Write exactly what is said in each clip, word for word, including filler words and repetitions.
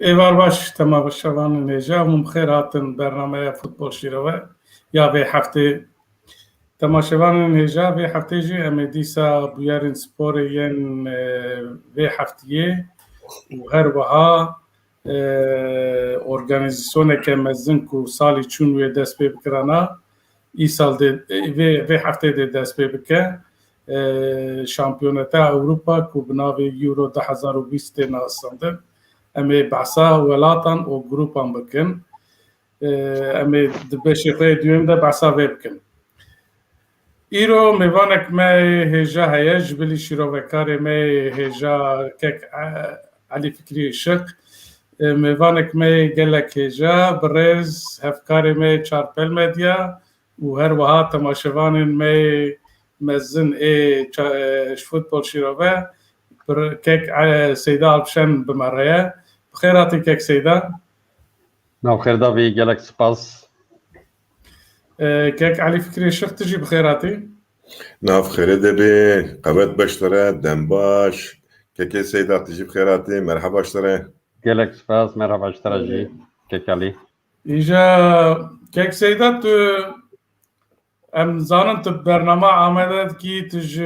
Êvar baş, temaşevanên hêja, hûn bi xêr hatin bernameya Futbol Şîrove ya vê heftê. Temaşevanên hêja, vê heftê jî em ê dîsa bûyerên sporê yên, e, vê heftiyê û her wiha, e, organîzasyoneke mezin ku salî çûn wê dest pê bikirana, îsal dê, vê, vê heftê dê dest pê bike. E, şampiyoneta Ewropa ku bi navê Euro du hezar û bîst tê nasandin. Em ê behsa welatan û grûpan bikin. E, em ê di beşê xwe yê duyem de behsa vê bikin. Îro mêvanek me hêja heye, ji bilî şîrovekarê me hêja kek, e, Elî Fikrî Işiq. E, mêvanek me gelek hêja, birêz hevkarê me Çarpel Medya û her wiha temaşevanên me mezin ê ça-, e, ji Futbol Şîrove, bir kek, e, Seyda Alpşen bi me re ye. Bi xêr hatî kek Seyda. Nav xêr da bî, gelek spas. E, kek Elî Fikrî Işiq, tu jî bi xêr hatî. Nav xêrê de bî, qewet baş te re, dem baş. Kekê Seyda, tu jî bi xêr hatî, merheba ji te re. Gelek spas, merheba ji te re jî, kek Elî. Îja kek Seyda, tu, em zanin tu bernama amade dikî, tu ji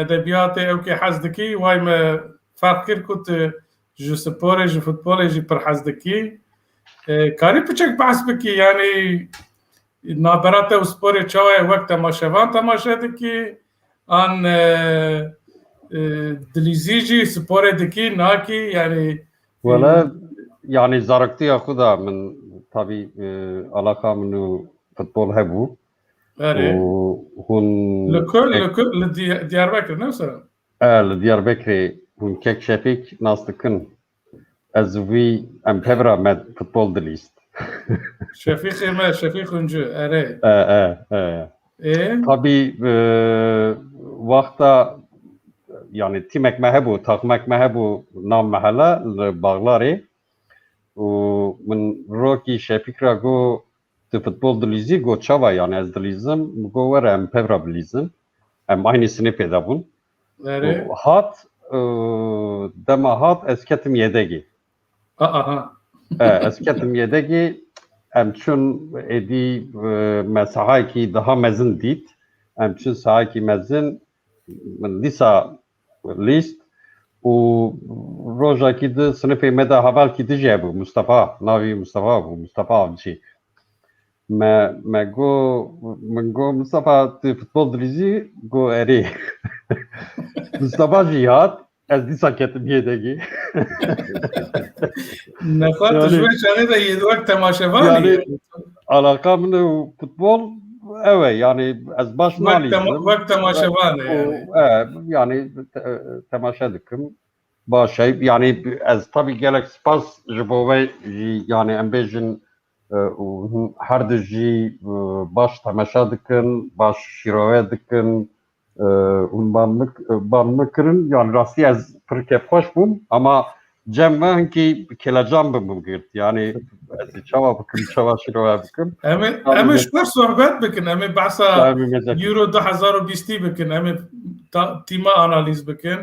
edebiyatê ewkê hez dikî, way me ferq kir ku tu ji sporê, ji futbolê jî pir hez dikî. E, karî piçek behs bikî, yanî nabera te û sporê çawa ye, wek temaşevan temaşe dikî, an, e, e, dilîzî jî sporê dikî, nakî, yanî, Wele, e, yanî zaroktiya xwe de min tabî, e, alaqa min û futbol hebû. Erê. Û hûn Li ku, li ku, li Diy-, Diyarbekir, ne wisa? E, li Diyarbekirê hûn kek Şefîk nas dikin. Ez û wî em pevra me futbol dilîst. Şefîqê me, Şefîq Uncu, erê. E, e, e. Ê? Tabî, e, wexta, yanî tîmek me hebû, taxmek me hebû nav mehele li Baxlarê. Û min rokî Şefîq ra got, tu futbol dilîzî? Got, çawa, yanî ez dilîzim? Min got, were em pevra bilîzin. Em aynî sinifê de bûn. Erê. Û hat, e, dema hat ez ketim yedegê. Aha. E, ez ketim yedegê, em çûn êdî, e, me sahayekî daha mezin dît. Em çûn sahayekî mezin, min dîsa lîst û rojekî di sinifê me de hevalkî di jî hebû, Mustafa, navî Mustafa bû, Mustafa Avcî. Me, me got, min got, "Mustafa, tu futbol dilîzî?" Got, "Erê." Mustafa jî hat, ez dîsa ketim yedegê. Nexwe tu ji Yanî, wê çaxê de yê wek temaşevan yanî, î? Alaqa min û futbol ew e, yanî ez baş Wek tema-, nalîzim. Wek temaşevan e Û, yanî. E, yanî te-, temaşe dikim. Baş e, yanî ez tabî gelek spas ji bo we jî, yanî em bêjin, e, û hûn her du jî, e, baş temaşe dikin, baş şîrove dikin, e, hûn ban min, ban min kirin, yanî rastî ez pir kêfxweş bûm, ama cem me hinkî kelecan bi min girt, yanî ez ê çawa bikim, çawa şîrove bikim. Em ê, Yanî em ê ji xwe sohbet bikin, em ê behsa Yanî mêze Euro du hezar û bîstî bikin, em ê ta-, tîma analîz bikin,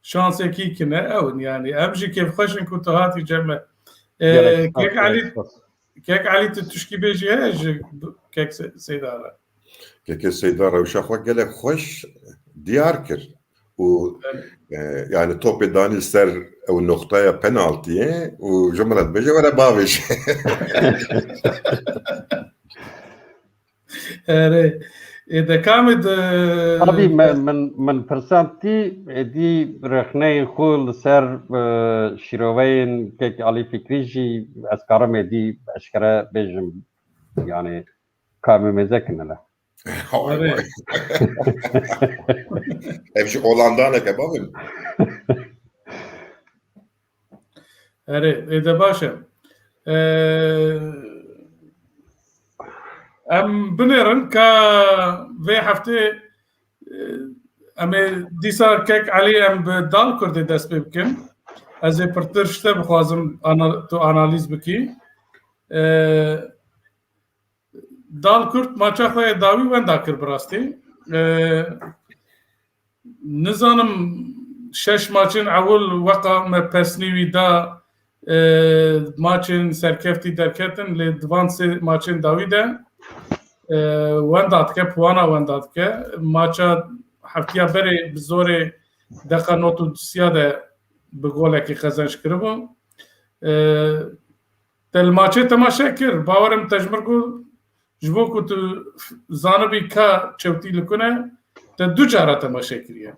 şansekî kine, ew in yanî. Em jî kêfxweş in ku tu hatî cem me. E, Gelek spas, Kek Elî, gelek spas. Kek Elî, tu tişkî bêjî heye ji Kek Se-, Seyda re? Kekê Seyda rewşa xwe gelek xweş diyar kir û, Belê. e, yani topê danî ser ew noxtaya penaltiyê û ji min re dibêje, "Were bavêje." Erê, ê, de kamê de Tabî me-, min, min pirsand tî, êdî rexneyên xwe li ser, e, şîroveyên Kek Alî Fikrî jî ez karim êdî eşkere bêjim. Yani kamê mêze kinile. Vay, Erê. Vay. Ev ji Hollandaneke bavim. Erê, ê de baş e. Ee, em binêrin ka vê heftê, e, em ê dîsa Kek Elî em bi Dal Kurdê dest pê bikin. Ez ê pirtir ji te bixwazim ana-, tu analîz bikî. Ee, Dal Kurd maça xwe yê dawî wenda kir bi rastî. Ee, nizanim şeş maçên ewil weqa me pesnî wî da, E, maçên serkeftî derketin, lê di van sê maçên dawî de, e, wenda dike, puana wenda dike. Maça heftiya berê bi zorê deqa nod û dusiya de bi golekî qezenc kiribû. E, Te li maçê temaşe kir, bawerim te ji min got, ji bo ku tu zanibî ka çewtî li ku ne, te du cara temaşe kiriye.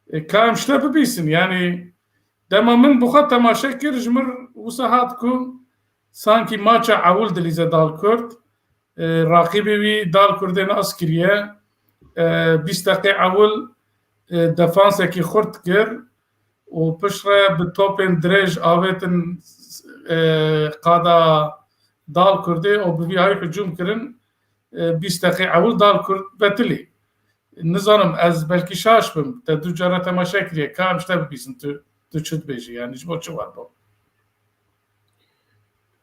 E, ka em ji te bibîsin, yanî dema min bi xwe temaşe kir, ji min wisa hat ku sankî maça ewil dilîze Dalkurd, e, raqîbê wî Dalkurdê nas kiriye, e, bîst deqê ewil, e, defansekî xurt kir û piştre bi topên dirêj avêtin, e, qada Dalkurdê û bi vî ayî hicûm kirin, e, bîst deqê ewil Dalkurd betilî. Nizanim, ez belkî şaş bim, te du cara temaşe kiriye, ka em ji te bibîsin, tu, tu çi dibêjî, yanî ji bo çi wer bû?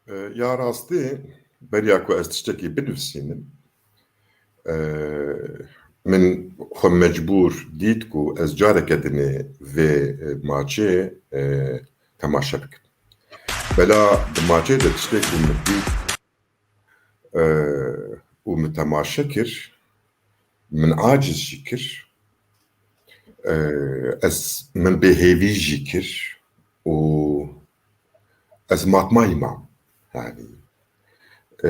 E, ya rastî, beriya ku ez tiştekî binivîsînim, e, min xwe mecbûr dît ku ez careke dinê vê, e, maçê, e, temaşe bikim. Bela di maçê de tiştê ku min dît, e, û min temaşe kir, min aciz jî kir. E, ez, min bêhêvî jî kir û ez matmayî mam. Yanî, e,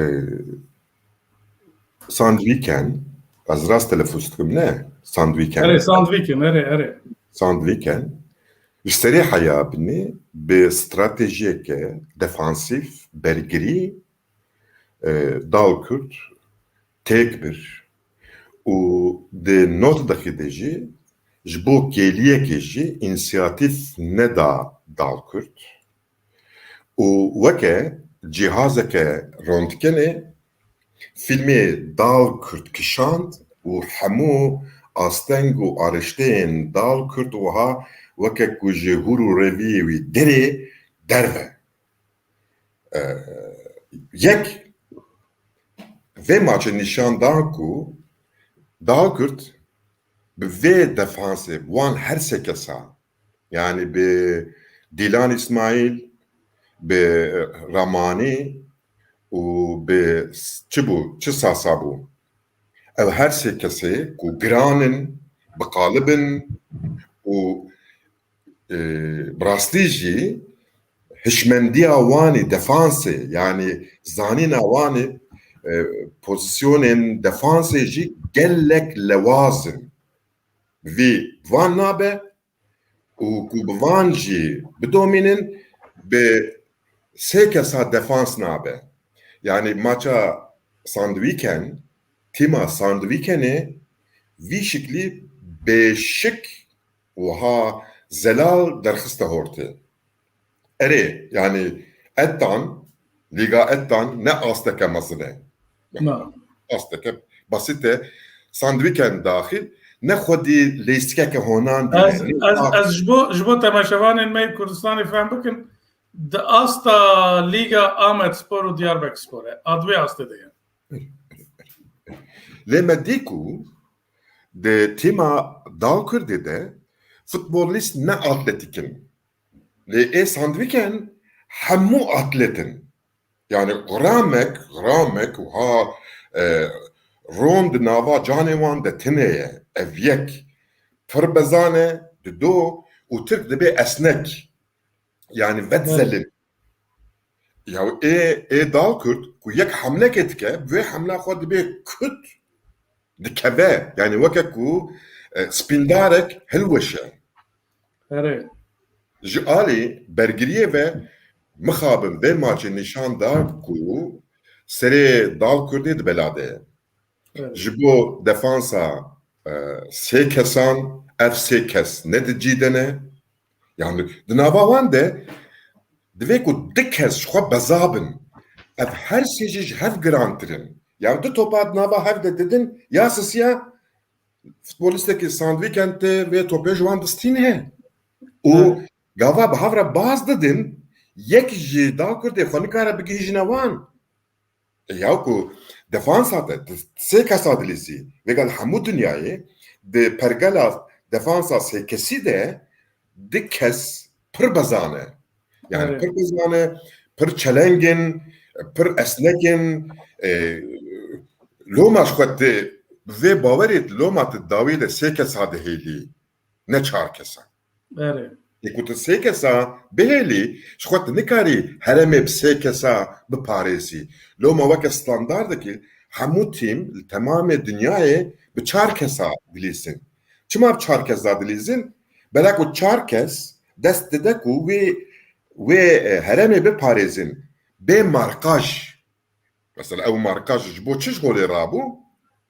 Sandviken, ez rast telefûz dikim, ne? Sandviken. Erê, Sandviken, erê, erê. Sandviken. Ji serê heya binê bi stratejiyeke defansîf, bergirî, e, Dalkurd têk bir û di nod deqî de jî ji bo kêliyekê jî însiyatîf neda Dalkurd û weke cîhazeke rondkenê fîlmê Dalkurd kişand û hemû asteng û arişteyên Dalkurd wiha weke ku ji hûr û reviyê wî derê derve. E, yek vê maçê nîşan da ku Dalkurd bi vê defansê wan her sê kesa, yanî bi Dîlan Îsmaîl, bi Ramanî û bi s-, çi bû, çi Sasa bû? Ew her sê kesê ku giran in, bi qalib in û e, bi rastî jî hişmendiya wanî defansê, yanî zanîna wanî, e, pozîsyonên defansê jî gelek lewaz in. Vî van nabe û ku bi van jî bidomînin, bi sê kesa defans nabe. Yanî maça Sandviken, tîma Sandvikenê vî şiklî bêşik wiha zelal derxiste hortê. Erê, yanî Ettan, Lîga Ettan ne asteke mezin e. Na. Asteke basit e. Sandviken daxî ne xwedî leysikeke honan dî. Ez, ez, ez ji bo, ji bo temaşevanên me yê Kurdistanê fehm bikin, di asta Lîga Amedspor û Diyarbekirspor e. A di wê astê de ye. Lê me dî ku di tîma Dalkurdê de futbolîst ne atletîk in. Lê ê Sandviken hemû atlet in. Yanî gramek, gramek wiha, e, ron di nava canê wan de tune ye. Ev yek. Pir bezan e, dido û Tirk dibê esnek. Yanî vetzelin. Ya ê, ê Dalkurd ku yek hemlekê dike, bi vê hemla xwe dibê kut dikeve. Yanî weke ku, e, spîndarek hilweşe. Erê. Ji alî bergiriyê ve mixabin vê maçê nîşan da ku serê Dalkurdê di bela de ye. Evet. Ji bo defansa, e, sê kesan, ev sê kes ne di cî de ne. Yani di nava wan de divê ku du kes ji xwe beza bin. Ev her sê jî ji hev girantir in. Yani du topa di nava hev de didin, ya sisiya futbolistekî Sandviken tê vê topê ji wan distîne. Û Evet. gava bi hev re baz didin, yek ji Dalkurdê xwe nikare bigihîjine wan. Ya ku defansa te, di sê kesa dilîzî, vêga li hemû dinyayê, di pergela defansa sê kesî de du kes pir bezan e. Yani Evet. pir bizan e, pir çeleng in, pir esnek in. E, loma ji xwe tu bi vê bawerê tu loma tu dawî de sê kesa dihêlî, ne çar kesa. Erê. Ê ku tu sê kesa bihêlî, ji xwe tu nikarî herêmê bi sê kesa biparêzî. Loma weke standardekî hemû tîm li temamê dinyayê bi çar kesa dilîzin. Çima bi çar kesa dilîzin? Bela ku çar kes dest dide ku wê, wê, e, herêmê biparêzin. Bê markaj. Mesela ew markaj ji bo çi ji holê rabû?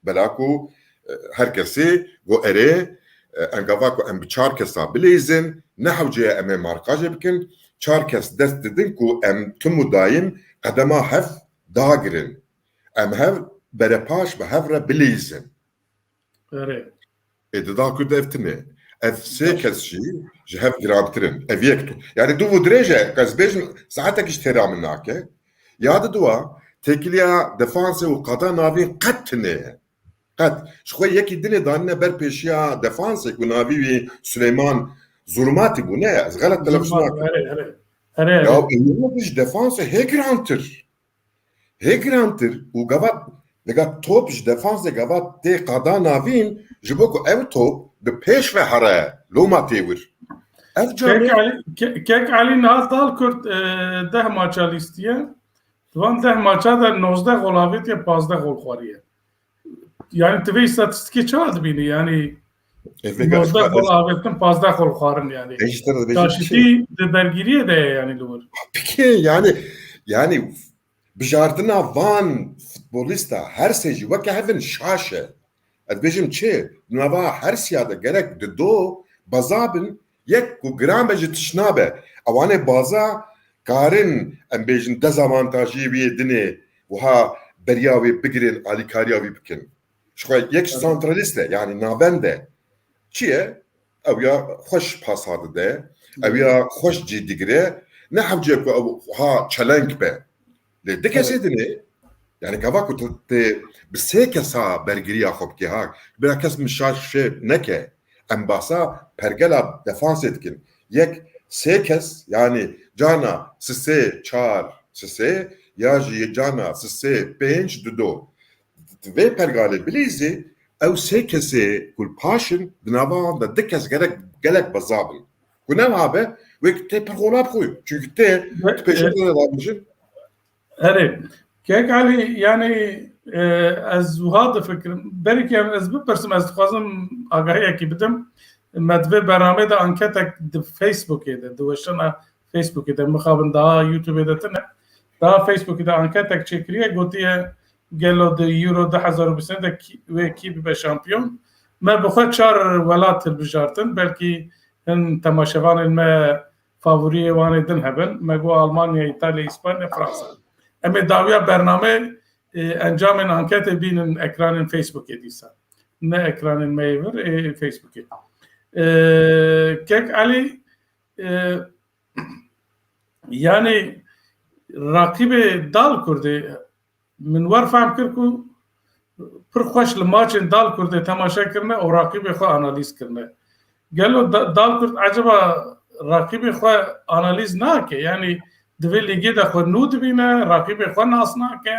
Bela ku, e, her kesê got erê, e, em gava ku em bi çar kesa bileyzin, ne hewce ye em ê markajê bikin. Çar kes dest didin ku em tim û dayim qedema hev dagirin. Em hev berepaş bi hev re bileyzin. Erê. Ê di dal Kurd ev tine. Ev sê kes jî ji hev girantir in. Ev yek tu. Yani du û dirêj e. Ez bêjim saetek ji têra min nake. Ya di dua têkiliya defansê û qada navîn qet tine ye. Qet. Ji xwe yekî dinê danîne ber pêşiya defansê ku navî wî Suleyman Zurmati bû, ne? Ez xelet telefuz nakim. Erê, erê. Erê, Ya erê. Û ji defansê hê girantir. Hê girantir û gava, dega top ji defansê gava tê qada navîn, ji bo ku ew top bi pêş ve here, loma tê wir. Ev Kek camê Elî, Ke-, Kek Elî niha dal Kurd, e, deh maça lîstiye. Di van deh maça de nozdeh gol avêtiye, pazdeh gol xwariye. Yani tu vê îstatîstîkê çawa dibînî? Yani Ê, vêga, nozdeh ez gol avêtin, pazdeh gol xwarin yani. Ez ji te re dibêjim Çaşitî çi? Di bergiriyê de ye yani li wir. Peki yani, yani bijartina van futbolîsta her sê jî weke hev in şaş e. Ez dibêjim çi? Di nava her siya de gerek di do baza bin, yek ku giran be ji tişt nabe. Ewanê baza karin, em bêjin, dezavantajiyê wî yê dinê wiha beriya wê bigirin, alîkariya wî bikin. Ji xwe yek santralîst e, yani navend e. Çi ye? Ew ya xweş pasa dide, ew ya xweş cî digire. Ne hewce ku ew ha çeleng be. Lê di kesê Evet. dinê, yani gava ku tu, tu bi sê kesa bergiriya xwe bikê ha, bira kes min şaş fê neke. Em basa pergela defansê dikin. Yek sê kes, yani cana sisê çar sisê, ya jî cana sisê pênc dido. Di vê pergalê bilîzê ew sê kesê ku li paş in, di nava wan de du kes gerek gelek beza bin. Ku ne wiha be, wê tê pir xolab xwe. Çunkî tê, Ve, tu pêşî e, de davêjin. Erê. Kek Elî, yani, e, ez wiha difikirim. Berî ke em ez bipirsim, ez dixwazim agahiyekî bidim. Me di vê bernameyê de anketek di Facebookê de, di weşana Facebookê de, mixabin daha YouTubeê de tine. Daha Facebookê de anketek çêkiriye, gotiye, gelo di Euro du hezar û bîst de kî, wê kî bibe şampiyon? Me bi xwe çar welat hilbijartin, belkî hin temaşevanên me favoriyê wan ê din hebin. Me got Almanya, Îtalya, Îspanya, Fransa. Em ê dawiya bername, e, encamên anketê bînin ekranên Facebookê dîsa. Ne ekranên me yê vir, ê Facebookê. E, Kek Elî, e, yani raqîbê Dal Kurdê Min wer fehm kir ku pir xweş li maçên Dal Kurdê temaşe kirine û raqîbê xwe analîz kirine. Gelo Da-, Dal Kurd eceba raqîbê xwe analîz nake? Yanî di vê lîgê de xwe nû dibîne, raqîbê xwe nas nake.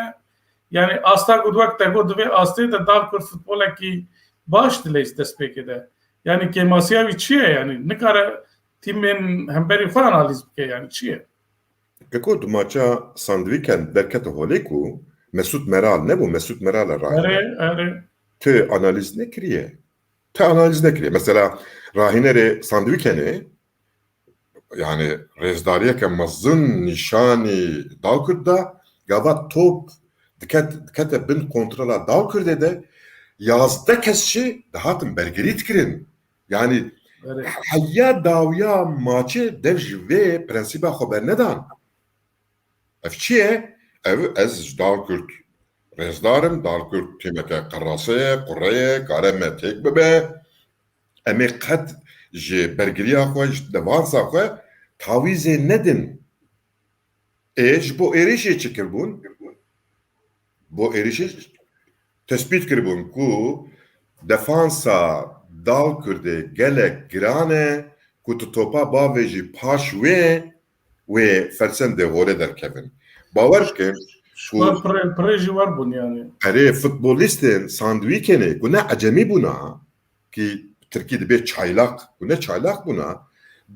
Yanî asta ku wek te got di vê astê de Dal Kurd futbolekî baş dileyîz destpêkê de. Yanî kêmasiya wî çi ye? Yanî nikare tîmên hemberî xwe analîz bike, yanî çi ye? Keko, di maça Sandviken derkete holê ku Mesut Meral nebû, Mesut Meral e rahîne. Erê, erê. Tu analîz nekiriye. Tu analîz nekiriye. Mesela rahînerê Sandvikenê, yani rêzdariyeke mezin nîşanî Dal Kurd da, gava top diket, dikete bin kontrola Dal Kurdê de, yazdeh kes jî dihatin bergirî dikirin. Yani Erê. Heya dawiya maçê dev ji vê prensîba xwe bernedan. Ev çi ye? Ev ez ji Dal Kurd rêzdar im. Dal Kurd tîmeke qerase ye, qure ye, kare me têk bibe. Em ê qet ji bergiriya xwe, ji defansa xwe tawîzê nedin. Ê ji bo êrişê çi kiribûn? Bo êrişê tespît kiribûn ku defansa Dal Kurdê gelek giran e, ku tu topa bavêjî paş wê, wê fersendê holê derkevin. Bawer bikin, Ji wan pirê, pirê jî wer bûn yani. Erê, futbolîstên sandwîkênê ku ne ecemî bûna, ki tirkî dibe çaylak, ku ne çaylak bûna,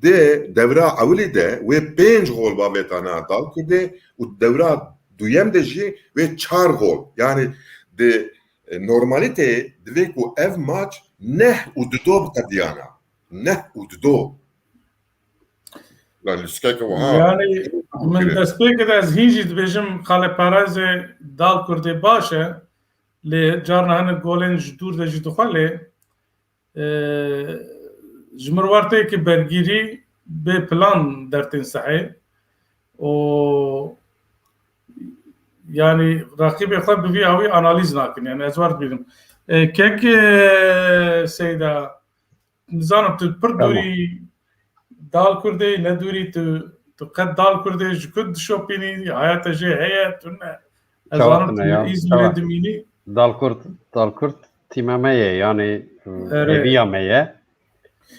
di dewra ewilî de wê pênc gol bavêtana Dal Kurdê û dewra duyem de jî wê çar gol. Yani di, e, normalîteyê divê ku ev maç neh û dido biqediyana. Neh û dido. Lan lîstikeke wiha. Yani min destpêkê de ez hîn jî dibêjim, xalê parêzê Dal Kurdê baş e, lê carna hinek golên ji dûr de jî dixwe lê, e, ji min re tê ki bergîrî bê plan dertên sehê û yani raqîbê xwe bi vî awî analîz nakin. Yani ez wer dibînim. E, kek, e, Seyda, nizanim tu pir dûrî Dal Kurdê, ne dûrî tu, tu qet Dal Kurdê ji ku dişopînî, haya te jê heye, tu ne. Ez zanim tu li Îzmîrê dimînî. Dal Kurd, Dal Kurd tîma me ye, yani hêviya me ye.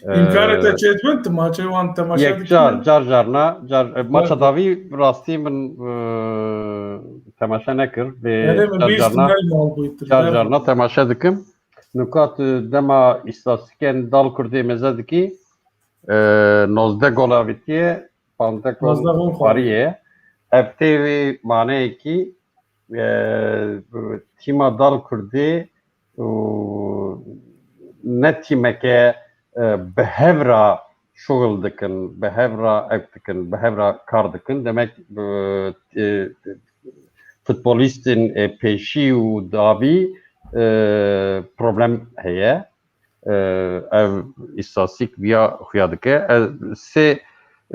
Îmkanê te çêdibin, tu maçê wan temaşe dikî? Yek car, car carna, car, e, maça dawî rastî min, e, temaşe nekir. Lê car carna, car carna temaşe dikim. Nuka tu dema îstatîstikên Dal Kurdê meze dikî, e, nozdeh gol avêtiye, panzdeh gol xwariye. Ev tê wê maneyekî, e, tîma Dal Kurdê û ne tîmeke, e, bi hev re şuxul dikin, bi hev re ev dikin, bi hev re kar dikin. Demek, e, e, futbolîstên, e, pêşî û davî, e, problem heye. E, ev îstatîstîk viya xuya dike. E, sê,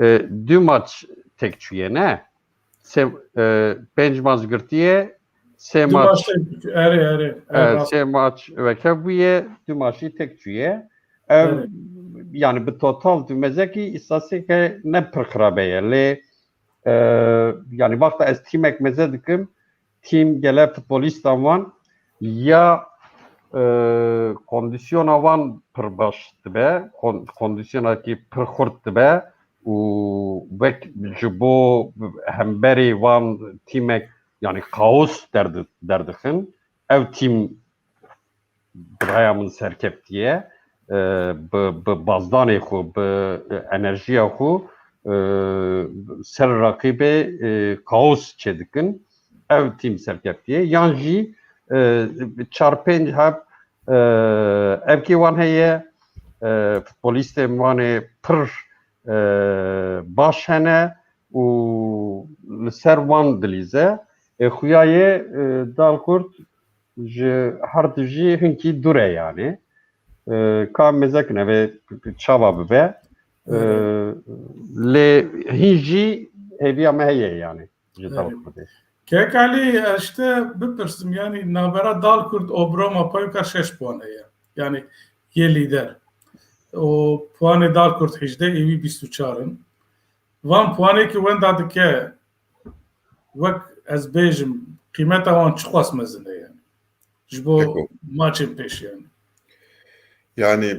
e, du maç tek çûye, ne? Sê, e, pênc maç girtiye, sê maç, erê, erê, e, sê maç weke bûye, du maçî tek çûye. Ev, yani bi total tu mezekî îstatîstîke ne pir xirabe ye. Lê, e, yani wexta ez tîmek meze dikim, tîm gele futbolîstan wan ya, e, kondîsyona wan pir baş dibe, kon-, kondîsyonakî pir xurt dibe û wek ji bo hemberî wan tîmek, yani kaos derdi-, derdixin. Ev tîm bi raya min serkeftiye, e, bi, bi bazdanê xwe, bi, e, enerjiya xwe, e, ser raqîbê, e, kaos çêdikin. Ev tîm serkeftiye. Yan jî, e, çar pênc heb, e, evkê wan heye, e, futbolîstên wan ê pir, e, baş hene û li ser wan dilîze. E, xuya ye, e, Dal Kurd ji her tiştî hinkî dûr e yani. E, ka mezek neve çawa bibe. E, lê hîn jî hêviya me heye yani. Ji Dal Kurdê. Kek Elî, ez ji te bipirsim, yani navbera Dal Kurd û Broma payka şeş puan heye. Yani yê lîder. Û puanê Dal Kurd hejdeh, êwî bîst û çar in. Van puanê ki wenda dike, wek ez bêjim, qîmeta wan çiqas mezin e yani. Ji bo maçên pêş yani. Yani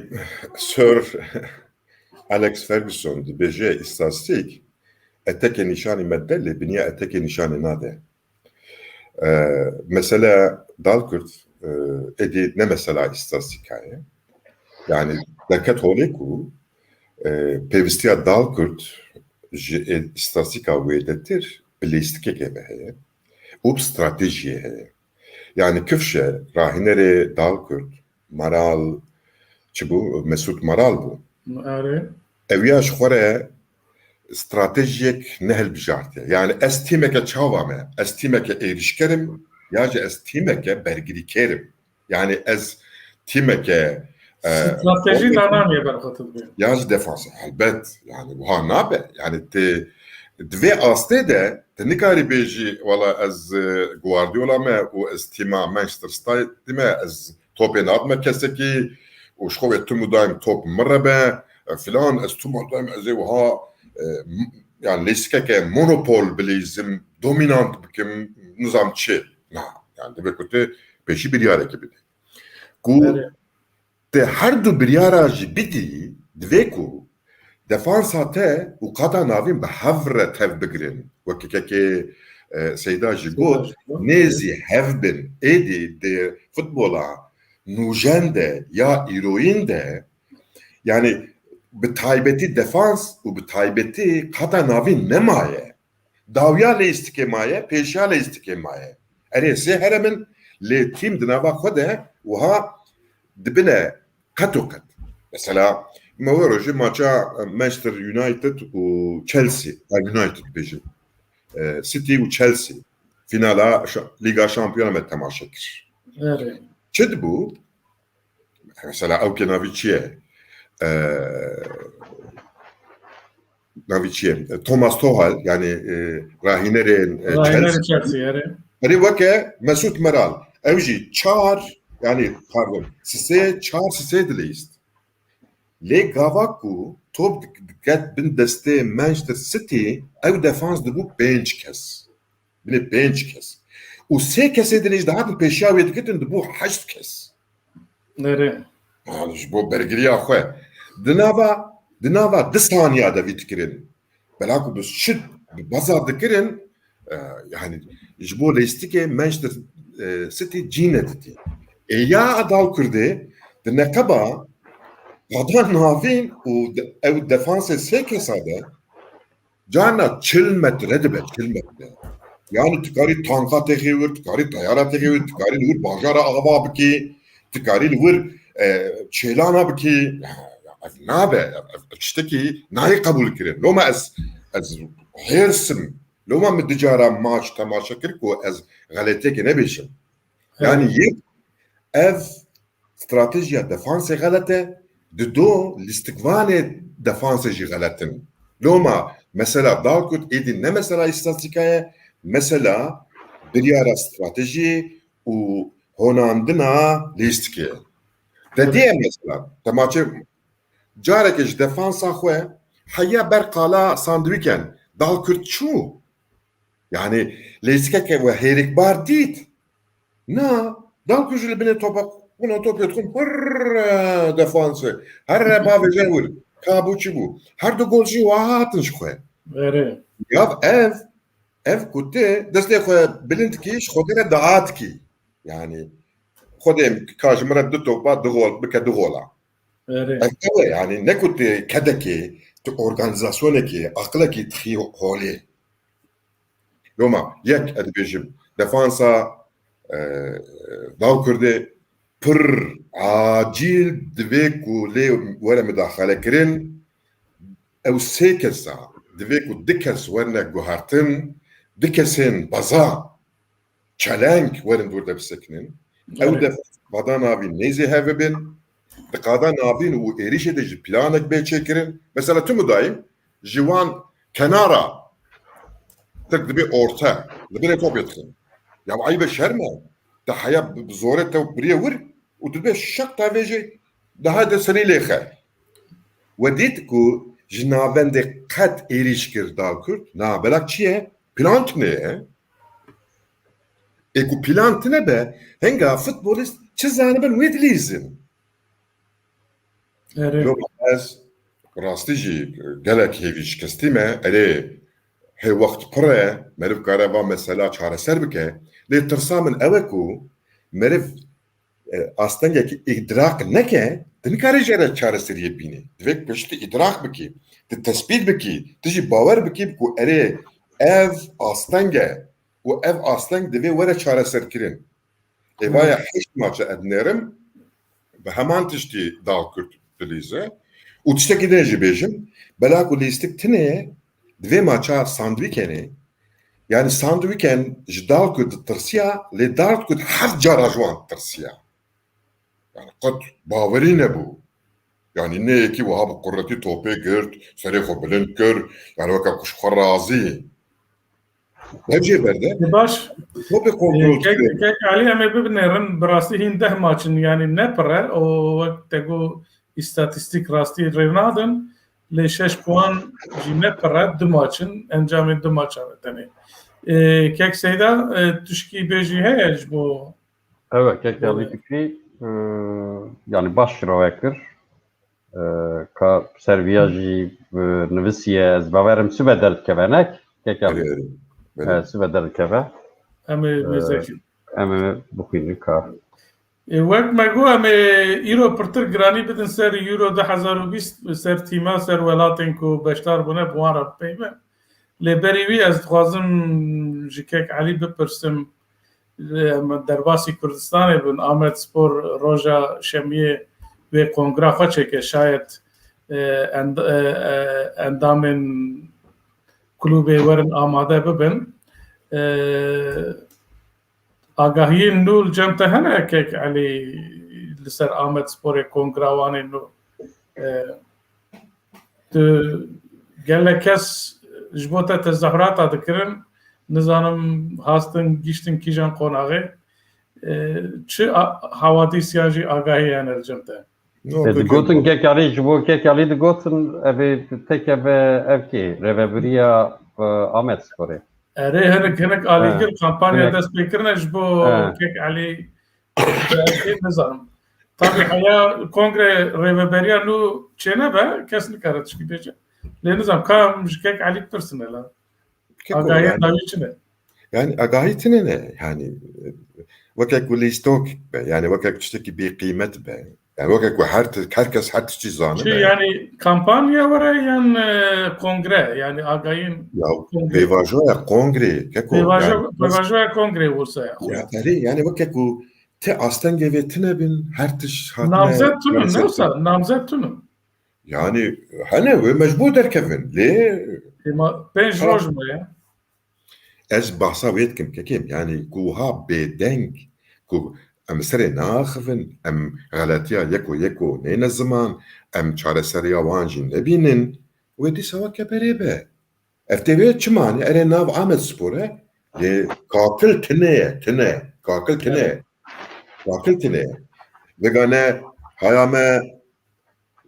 Sir Alex Ferguson dibêje, îstatîstîk eteke nîşanî me dide, lê biniya eteke nîşanî nade. E, mesela Dal Kurd, e, êdî ne mesela îstatîstîka ye. Yani derket holê ku, e, pêvistiya Dal Kurd ji ê-, îstatîstîka wêdetir bi lîstikekê ve heye û bi stratejiyê heye. Yani kifşe, rahînerê Dal Kurd, Maral, çi bû? Mesûd Maral bû. Erê. Ew ya ji xwe re stratejiyek nehilbijartiye. Yani ez tîmeke çawa me? Ez tîmeke êrîşker im ya jî ez tîmeke bergirîkêr im? Yani ez tîmeke, e, stratejî danamiye ber xwe tu dibê. Ya jî defans, helbet. Yani wiha nabe. Yani ti di vê astê de ti nikarî bêjî, wala ez, e, Guardiola me û ez tîma Manchester City me, ez topê nadime kesekî û ji xwe ve tim û daim top min re be, e, filan, ez tim û daim ez ê wiha, e, m-, yani lîstikeke monopol bilîzim, dominant bikim, nizam çi? Na, yani divê ku tu pêşî biryarekî bidî. Ku te her du biryara jî bidî, divê ku defansa te û qada navîn bi hev re tev bigirin. Weke kekê e, Seyda jî got, nêzî hev bin. Êdî di futbola nûjen de ya îroyîn de, yani bi taybetî defans û bi taybetî qada navîn nemaye. Dawiya leyîstikê maye, pêşiya leyîstikê maye. Erê sê herem in, lê tîm di nava xwe de wiha dibine qet û qet. Mesela, me wê rojê maça Manchester United û Chelsea, ha, United bêjim, e, City û Chelsea finala şa-, Lîga Şampiyonan me temaşe kir. Erê. Çi dibû? Mesela, ew kê navî çi ye? E, navî çi ye? E, Thomas Tuchel, yani, e, rahînerên, e, Rahînerê Chelsea. Chelsea, erê. Erê weke Mesut Meral. Ew jî çar, yani, pardon, sisê, çar sisê dileyîst. Lê gava ku top dik-, diket bin destê Manchester City, ew defans dibû pênc kes. Binê pênc kes. Û sê kesê din jî dihatin pêşiya wê dikitin, dibû heşt kes. Erê. Yani ji bo bergiriya xwe. Di nava, di nava di saniya de vî dikirin. Bela ku bi şit, bi baza dikirin, e, yani ji bo leyîstikê Manchester, e, City cî neditî. Ê ya Adal Kurdê di neqeba qada navîn û de-, ew defansê sê kesa de carna çil metre dibe, çil metre. Yani tu karî tanka têxî wir, tu karî teyara têxî wir, tu karî li wir bajara ava bikî, tu karî li wir, e, çêlana bikî. Ev nabe, ev, ev tiştekî nayê qebûl kirin. Loma ez, ez hêrs im. Loma min du cara maç temaşe kir ku ez xeletiyekê nebêjim. Yani yek, ev stratejiya defansê xelet e, dido lîstikvanê defansê jî xelet in. Loma mesela Dalkurt êdî ne mesela îstatîstîka ye, mesela biryara stratejiyê û honandina lîstikê ye. Te dîye mesela, te maçê carekê ji defansa xwe heya ber qala Sandviken, Dalkurt çû. Yani leyîstikeke we hêrikbar dît. Na, Dalkurt jî li binê topa, bûna topê dixwin, hurre defanse. Herre bavêje wir. Ka bû çi bû? Her du gol jî wa hatin ji xwe. Erê. Ya ev, ev ku tu destê xwe bilind dikî, ji xwe re dua dikî. Yani, Xwedê ka ji min re du topa, du gol, bike du gola. Erê. Ev ew e, yani, ne ku tu kedekê, tu organizasyonekê, aqilekê dixî holê. Loma, yek, ez dibêjim, defansa, e, Dawkurdê pir acîl divê ku lê were mudaxale kirin, ew sê kesa, divê ku du kes werine guhertin, du kesên baza, çeleng werin dûr de bisekinin. Ew Evet. de qada navîn nêzî hev bibin. Di qada navîn û êrîşê de jî planek bê çêkirin. Mesela tu mudayîm ji wan kenara, tirk dibê orte, li binê topê dixin. Ya eybe şerm e. Te heya bi, bi zorê te biriye wir û tu dibê şeq ta vê jî daha de serî lêxe. We dît ku ji navendê qet êrîş kir Dawkurt. Na, belak çi ye? Plan tune ye. Ê ku plan tune be, hinga futbolîst çi zanibin wê dilîzin. Erê. Yo, ez rastî jî gelek hêvî şikestî me. Erê, hê wext pir e, meriv kare va mesela çareser bike. Lê tirsa min ew e ku meriv, e, astengekî îdrak neke, tu nikarî jê re çareseriyê bînî. Divê piştî îdrak bikî, tu tespît bikî, tu jî bawer bikî ku erê ev asteng e û ev asteng divê were çareserkirin. Êvaya Hmm. heşt maç e ez dinêrim, bi heman tiştî Dawkurt dilîze. Û tiştekî din jî bêjim, bela ku lîstik tune ye, di vê maça Sandvikenê, yani Sandviken ji Dawkurt ditirsiya, lê Dawkurt heft cara ji wan ditirsiya. Yani qet bawerî nebû. Yani ne yekî wiha bi quretî topê girt, serê xwe bilind kir, yani weke ku ji xwe razî. Hevjê berde. E, baş. Topê E, kontrol kek, kir. Kek Alî, em ê bibinêrin, bi rastî hîn deh maç in, yani ne pir e, û wek te got, îstatîstîk rastî rê nadin, lê şeş puan jî ne pir e, du maç in, encamê du maçan e tenê. E, Kek Seyda, e, tişkî bêjî heye ji bo Ew e, kek Alî Fikrî, e, yani baş şirove kir. E, ka ser viya jî, e, nivisiye, ez bawerim sibe derdikeve, ne? Kek Erê, Alî. Erê. Belê. E, sibe derdikeve. Em ê, e, mêzekin. Em ê bixwînin ka. E, wek me got, em ê îro pirtir giranî bidin ser Euro du hezar û bîst, ser tîma, ser welatên ku beşdar bûne, bi wan re bipeyvin. Lê berî wî ez dixwazim ji kek Elî bipirsim, em derbasî Kurdistanê bin, Amed Spor roja şemiyê wê kongra xwe çêke, şayet, e, end-, e, e, endamên klûbê werin amade bibin. E, agahiyên nû li cem te hene kek Elî li ser Amed Sporê, kongra wan ê nû? E, tu gelek kes ji bo te tezahurata dikirin, nizanim hastin gihiştin kîjan qonaxê. E, çi a-, hawadîs yan jî agahî hene li cem te? No, E, tu digotin kek Kek Alî, ji bo Kek Alî digotin, ev ê teke be ev kê, rêvebiriya, e, Amed Sporê. Erê, hinek, hinek alîgir Ha, kampanya hinek. dest pê kirine ji bo Ha. Kek Elî, e, nizanim. Tabii heya kongre rêveberiya nû çênebe, kes nikare tişkî bêje. Lê nizanim, ka em ji Kek Elî bipirsin hela. Keko, Agahiyên yani, dawî çi ne? Yani agahî tine ne? Yani, e, weke ku lîstok be, yani weke ku tiştekî bêqîmet be. Yani weke ku her ti-, her kes her tiştî zanibe. Çi yani kampanya were yan, e, kongre? Yani agahiyên Ya, kongre. Pêvajoya kongre, keko, Pêvajo-, yani, pêvajoya kongre wisa ya. Ya, erê, yani weke ku ti astengê vê tine bin, her tiş hatine Namzet tune, ne wisa? Namzet tune. Yani, hene, wê mecbûr derkevin. Lê Ema pênc Ha. roj maye. Ez bahsa wê dikim, kekim. Yani, ku wiha bêdeng, ku em serê naxivin, em xeletiya yeko yeko neyne ziman, em çareseriya wan jî nebînin, wê dîsa weke berê be. Ev tê wê çi mane? Erê nav Amed Spor e, lê kakil tine ye, tine. Kakil tine ye. Kakil tine ye. Vegane haya me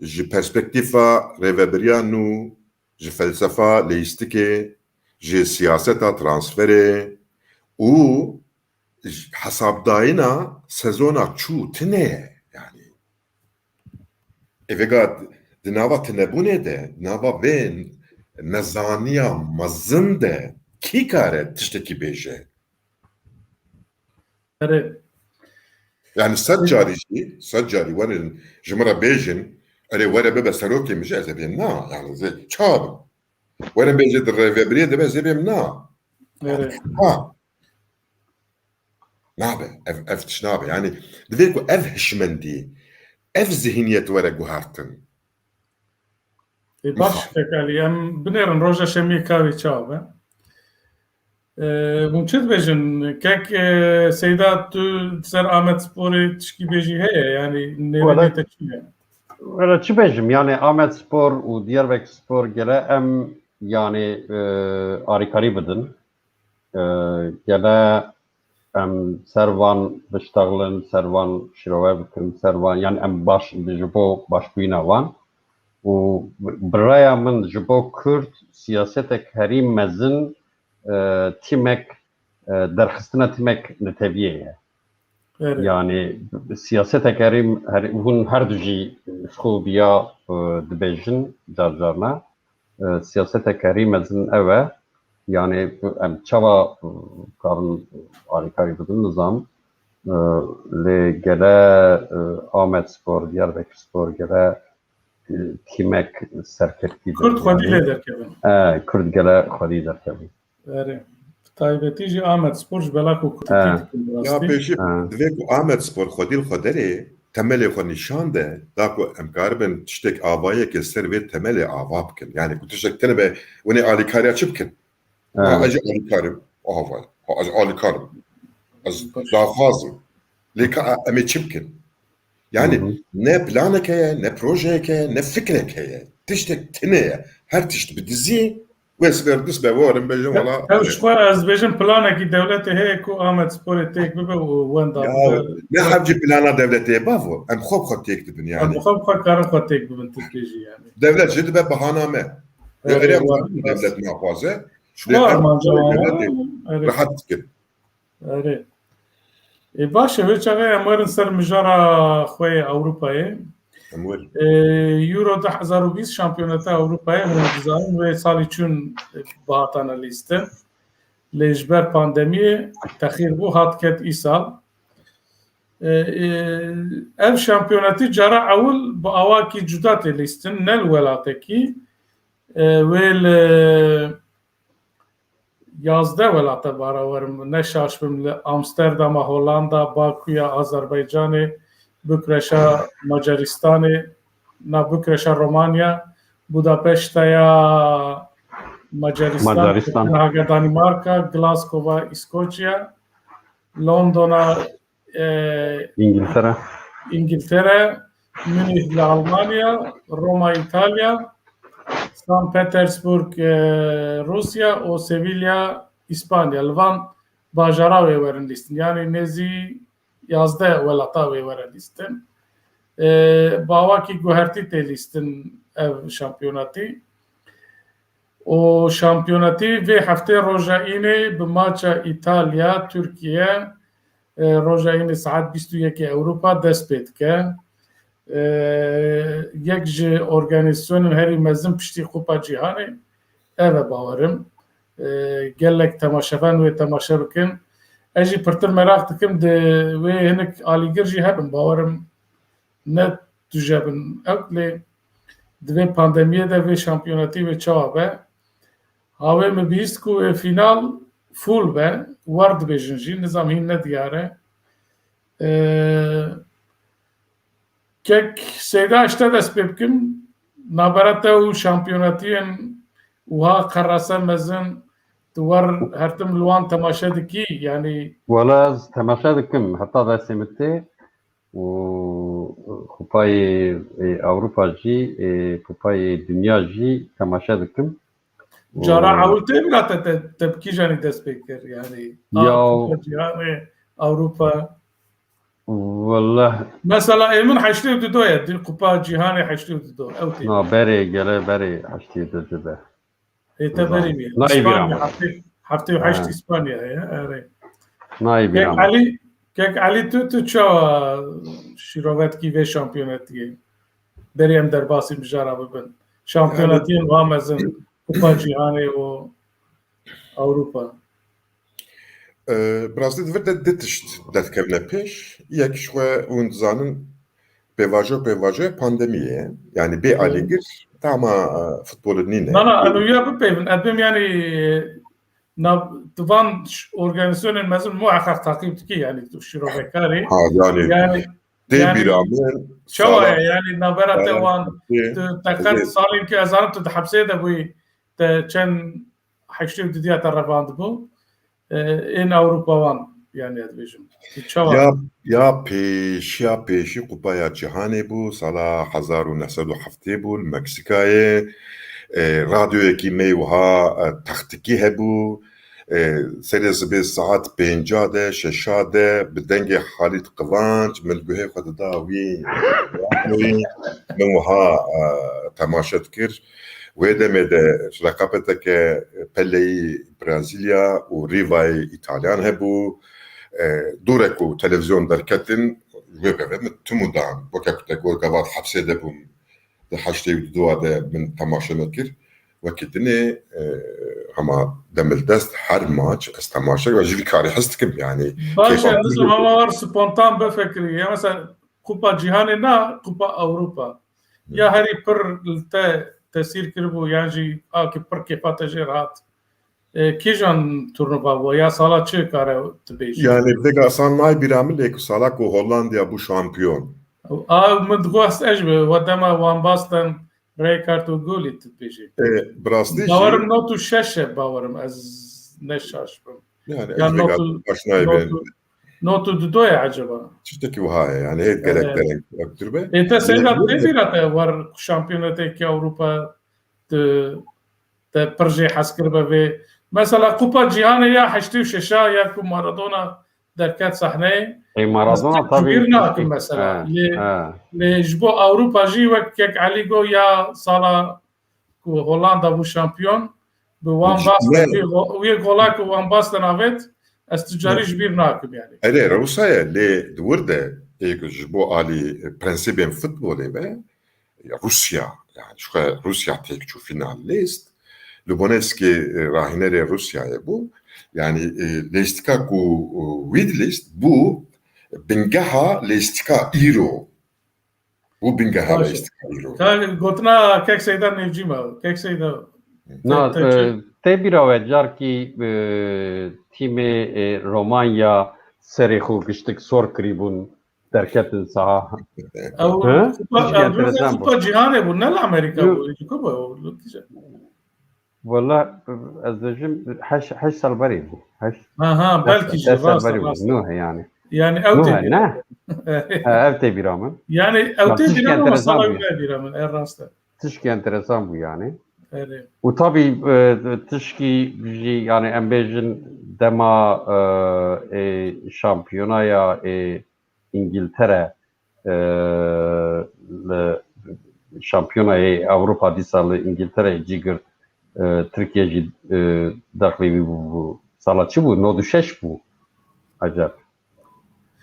ji perspektîfa rêvebiriya nû, ji felsefa leyîstikê, ji siyaseta transferê û ji hesabdayîna sezona çû tine ye. Yani, Ê vêga di nava tinebûnê de, di nava vê nezaniya mezin de kî kare tiştekî bêje? Erê. Yani sed carî jî, sed carî werin ji min re bêjin, erê were bibe serokê min jî ez ê bêm na. Yani ez ê çawa bim? Werin bêje di rêvebiriyê de be ez ê bêm na. Erê. Ha. Nabe, ev, ev tişt nabe. Yani, divê ku ev hişmendî, ev zihniyet were guhertin. Ê, baş, Mixabin. Kek Elî, em binêrin roja şemiyê kavê çawa be. E, hûn çi dibêjin? Kek, e, Seyda, tu ser Amed Sporê tişkî bêjî heye, yani nêrînê Wele, te çi ye? Wele çi bêjim? Yani Amed Spor û Diyarbekir Spor gele em yani, e, arîkarî bidin. E, gele em ser van biştexlin, ser van şirove bikin, ser van, yani em baş, ji bo başbûyîna wan. Û bi raya min ji bo Kurd siyasetek herî mezin, e, tîmek, e, derxistina tîmek netewiyê ye. Erê. Yani siyasetek herî, herî, hûn her du jî ji xwe viya, e, dibêjin car carna. E, siyasetek herî mezin ew e. Yani em çawa, e, karin alîkarî bidin nizam. E, lê gele, e, Amed Spor, Diyarbekir Spor gele, e, tîmek serkeftî Kurd de, xwedî yani. Lê derkevin. E, Kurd gele xwedî derkevin. Erê. Bi taybetî jî Amed Spor ji bela ku Kurd He. Tî dikin bi Ya rastî. Pêşî Ha. divê ku Amed Spor xwedî li xwe derê temelê xwe nîşan de, da ku em karibin tiştek avayeke ser vê temelê ava bikin. Yani ku tiştek tene be, winê alîkariya çi bikin? Ha, Ha. ez jî alîkarim. Ava. Ha, ez alîkarim. Ez daxwazim. Lê ka em ê çi bikin? Yani Hı hı. ne planek heye, ne projeyek heye, ne fikrek heye. Tiştek tine ye. Her tişt bi dizî, wê siber dist be, warin bêjin, wala. Ew ji xwe ez dibêjim planekî dewletê heye ku Amed Sporê têk bibe û wenda Ya, bibe. Ne hevcî plana dewletê ye, bavo. Em xwe bi xwe têk dibin yani. Em xwe bi xwe karin xwe têk bibin, tu dibêjî yani. Dewlet jî dibe bahaname. Erê, Erê, wan dewlet naxwaze. Ji xwe armanca wan. Dewletê Erê. Rehet dikin. Erê. Ê, baş e, vê çaxê em werin ser mijara xwe yê Ewropayê. Ew ê Euro du hezar û bîst şampiyoneta Ewropayê, hûn dizanin wê salî çûn, e, bihatane lîstin. Lê ji ber pandemiyê texîr bû, hat ket îsal. E, e, ev şampiyonetî cara ewil bi awakî cuda tê lîstin, ne li welatekî. E, wê li yazdeh welate bara werim, ne şaş bim, li Amsterdama Hollanda, Bakuya Azerbaycanê, Bukreşa Macaristanê, na Bukreşa Romanya, Budapeşta ya Macaristan, Macaristan. Kopenhaga Danimarka, Glasgowa Îskoçya, Londona, e, İngiltere. İngiltere, Münih li Almanya, Roma Îtalya, San Petersburg, e, Rûsya û Sevilla, İspanya. Li van bajara wê werin lîstin. Yani nêzî yazdeh welata wê were lîstin. E, bawakî guhertî tê lîstin ev şampiyonatî. Û şampiyonatî vê heftê roja înê bi maça Îtalya, Tirkiye, e, roja înê saet bîst û yekê Ewropa dest pê dike. E, yek ji organîzasyonên herî mezin piştî Kupa Cîhanê ev e bawerim. E, gelek temaşevan wê temaşe bikin. Ez jî pirtir meraq dikim, di wê hinek alîgir jî hebin, bawerim ne tuje bin ew, lê di vê pandemiyê de vê şampiyonatî wê çawa be? Hawê min bihîst ku wê fînal full be, war dibêjin jî, nizam hîn nediyar e. Ee, kek Seyda, ji te dest pê bikim, navbera te û şampiyonatiyên wiha qerase mezin, tu wer her tim li wan temaşe dikî, yanî? Wala ez temaşe dikim, heta destê min tê û Kupayê, e, Ewropa jî, e, Kupayê Dinya jî temaşe dikim. Cara û ewil tê bira te, te, te bi kîjanî dest pê kir? Yanî, ya, a, Kupa Cîhanê, Ewropa. Wallah. Mesela, ê min heştê û du ye, di Kupa Cîhanê heştê û du, ew tê. Na, berê, gele berê heştê û du be. Ê, te berî bî. Nayê bîra min. Heftê, heftê û heşt, ha, Îspanya ye, erê. Nayê bîra min. Kek Elî, Kek Elî, tu, tu çawa şîrovetkî vê şampiyonetiyê? Berî em derbasî mijara bibin. Şampiyonetiyên, yani, wa mezin, Kupa Cîhanê û Ewropa. Ee, bi rastî di vir de du tişt derkevine pêş. Yek ji xwe hûn dizanin, pêvajo, pêvajoya pandemiyê ye. Yani bê, evet, alîgir tama, e, futbolê nîne. Na, na, em û ya bipeyvin. Edbim yani, na, di van ş-, organizasyonên mezin muheqeq taqîb dikî, yani tu şîrovekarî. Ha, yani, yani, tê, yani, bîra min, çawa sala ye, yani navbera te, sala wan, tê, tu te qet, tê, salên ki ez zanim tu di hepsê de bûyî, te çend heştê û du diya te revandibû, e, ên Ewropa wan, yani ez dibêjim. Tu çawa? Ya, ya pêş, ya pêşî Kupaya Cîhanê bû, sala hezar û neh sed û heftê bû, li Meksîkayê. E, radyoyekî me wiha, e, textikî hebû. E, serê sibê saet pênca de, şeşa de, bi dengê Halît Qivanc, min guhê xwe dida wî radyoyê, min wiha, e, temaşe dikir. Wê demê de ji reqabeteke peleyî Brezîlya û Rîvayê Îtalyan hebû. E, dûre ku televîzyon derketin, wê pevê min tim û dan. Weke ku te got, gava di hepsê de bûm, di heştê û du de min temaşe nekir. Wekî dinê, e, hema demildest her maç ez temaşe ve ji vî karî hez dikim, yani. Baş e, kêfa nizam hema war spontan bifekirî. Ya mesela Kupa Cîhanê na, Kupa Ewropa. Ya herî pir li te tesîr kiribû, yan jî a ki pir kêfa te jê re hat? E, kîjan turnuva bû? Ya sala çi kare tu bêjî? Yani, vêga san nayê bîra min, lê ku sala ku Hollandiya bû şampiyon. A, min dixwest ez bi we dema Van Basten, Rijkaard û Gullit tu bêjî. E, bi rastî jî. Bawerim not û şeş e, bawerim ez ne şaş bim. Yani, ya ez vêga not û, baş nayê not bê. Û, not û du ye acaba? Tiştekî wiha ye, yani hêt gelek, evet, dereng, derengtir be. Ê, te Seyda, lê tê bîra te war şampiyoneteke Ewropa tu te pir jê hez kiribe vê. Mesela Kupa Cîhanê ya heştê û şeş a ya ku Maradona derket sahneyê. Ê, Maradona, ez tabii, bîr nakim mesela. He, lê, he, lê ji bo Ewropa jî wek kek Elî got ya sala ku Hollanda bû şampiyon, bi Van Basten, wê go-, wê gola ku Van Basten avêt, ez tu carî ji bîr nakim yani. Erê, rewsa ye, lê di wir de, ê ji bo alî prensîbên futbolê ve, ya Rûsya, yani ji xwe Rûsya têk çû final list. Li Boneski, e, rahînerê Rûsyayê bû. Yani, e, lêstika ku, e, wî dilist bû bingeha lêstika îro. Bû bingeha Baş e. lêstika îro. Ka gotina Kek Seyda nêvcî me. Kek Seyda. Na, Te- te- e, tê bîra we carkî, e, tîmê, e, Romanya serê xwe giştik sor kirîbûn derketin saha. Ew Hı? Kupa, Tişkî ew enteresan bû. Kupa Cîhanê bû, ne li Amerîka Yo. bû, ji ku bû? Wala, ez dibêjim, heşt, heşt sal berê bû. Heşt, Ha, ha, heşt, belkî jî, heşt sal rast e, berê bû. rast e. Nuh e yani. Yani ew Nuh tê e, bîra ne? min. Ha, ev tê bîra min. Yani ev Ya, tê tişkî bîra min, ama enteresan sala bû. wî ne bîra min, e, rast e. Tişkî enteresan bû yani. Erê. Û tabii, e, tişkî jî yani em bêjin dema, e, e, şampiyonaya, e, Îngiltere, e, li şampiyonayê Ewropa dîsa li Îngiltereyê cî girt, e, Tirkiye jî, e, dexlê wî bû, bû. Sala çi bû? Nod û şeş bû. Acep.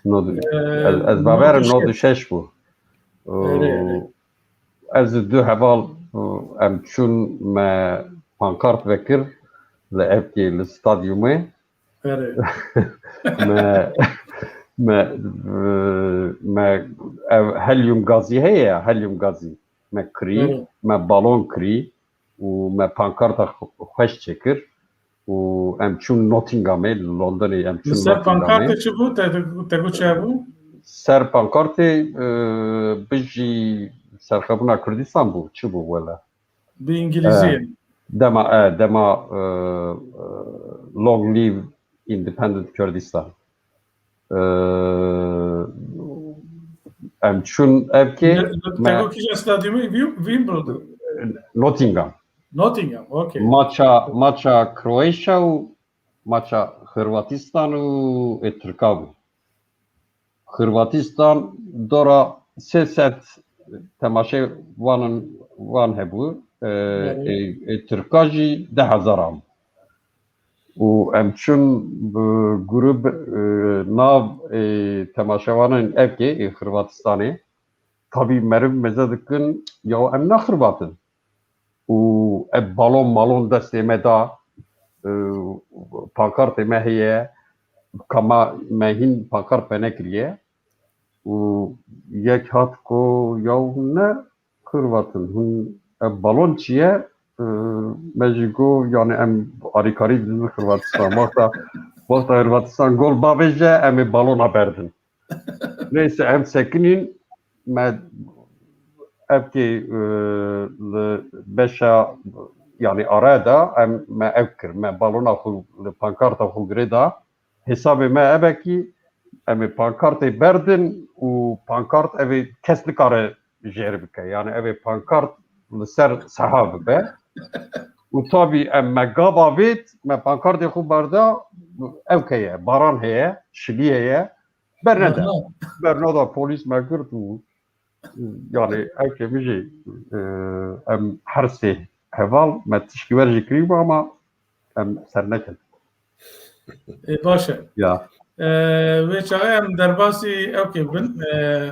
Nod-, E, ez, ez bawerim nod û şeş. nod û şeş bû. Erê, erê. Ez û du heval, e, em çûn me pankart vekir li evkê li stadyumê. Erê. Me, me, me ev helium gazî heye ya, helium gazî. Me kirî, Erê. me balon kirî û me pankarta xwe-, xweş çêkir û em çûn Nottinghamê, li Londonê em Li çûn ser Nottinghamê. pankartê çi bû? Te, te got çi hebû? Ser pankartê, e, bijî serxebûna Kurdistan bû, çi bû wele? Bi îngilîzî. E, dema, e, dema, e, e, Long Live Independent Kurdistan. E, em çûn evkê Te, me te got kîja stadyumê? Wim-, Wimbledon. Nottingham. Nottingham, okey. Maça, maça Kroatia û maça Hırvatistan û, e, Tirka bû. Xirvatistan dora sê sed temaşevanan wan hebû, e, Belê. e, e, Tirka jî deh hezar an. Û em çûn bi grûb, e, nav, e, temaşevanên evkê, e, Xirvatistanê. Tabî meriv meze dikin, ya em ne Xirvat in. Û ev balon malon destê me da, e, pankartê me heye, ka ma, me hîn pankart penekiriye. Û yek hat ku, yaw ne Xirvat in, hûn ev balon çi ye? E, me jî got, yani em alîkarî didin Xirvatistan. Wexta, wexta Xirvatistan gol bavêje, em ê balona berdin. Neyse, em sekinîn, me evkê, e, li beşa, yani araya da em, me ev kir, me balona xwe li pankarta xwe girê da. Hesabê me ev e kî em ê pankartê berdin û pankart ev ê kes nikare jêr bike. Yani ev ê pankart li ser seha bibe. Û tabî em me gava vêt, me pankartê xwe berda, ev heye, baran heye, şilî heye, bernede. Aha. Bernada polîs me girt û, yani, ev kemî jî, e, em her sê heval me tişkî wer jî kirî bû, ama em ser nekin. E, baş e. Ya. E, wê çaxê em derbasî ew kê bin. E,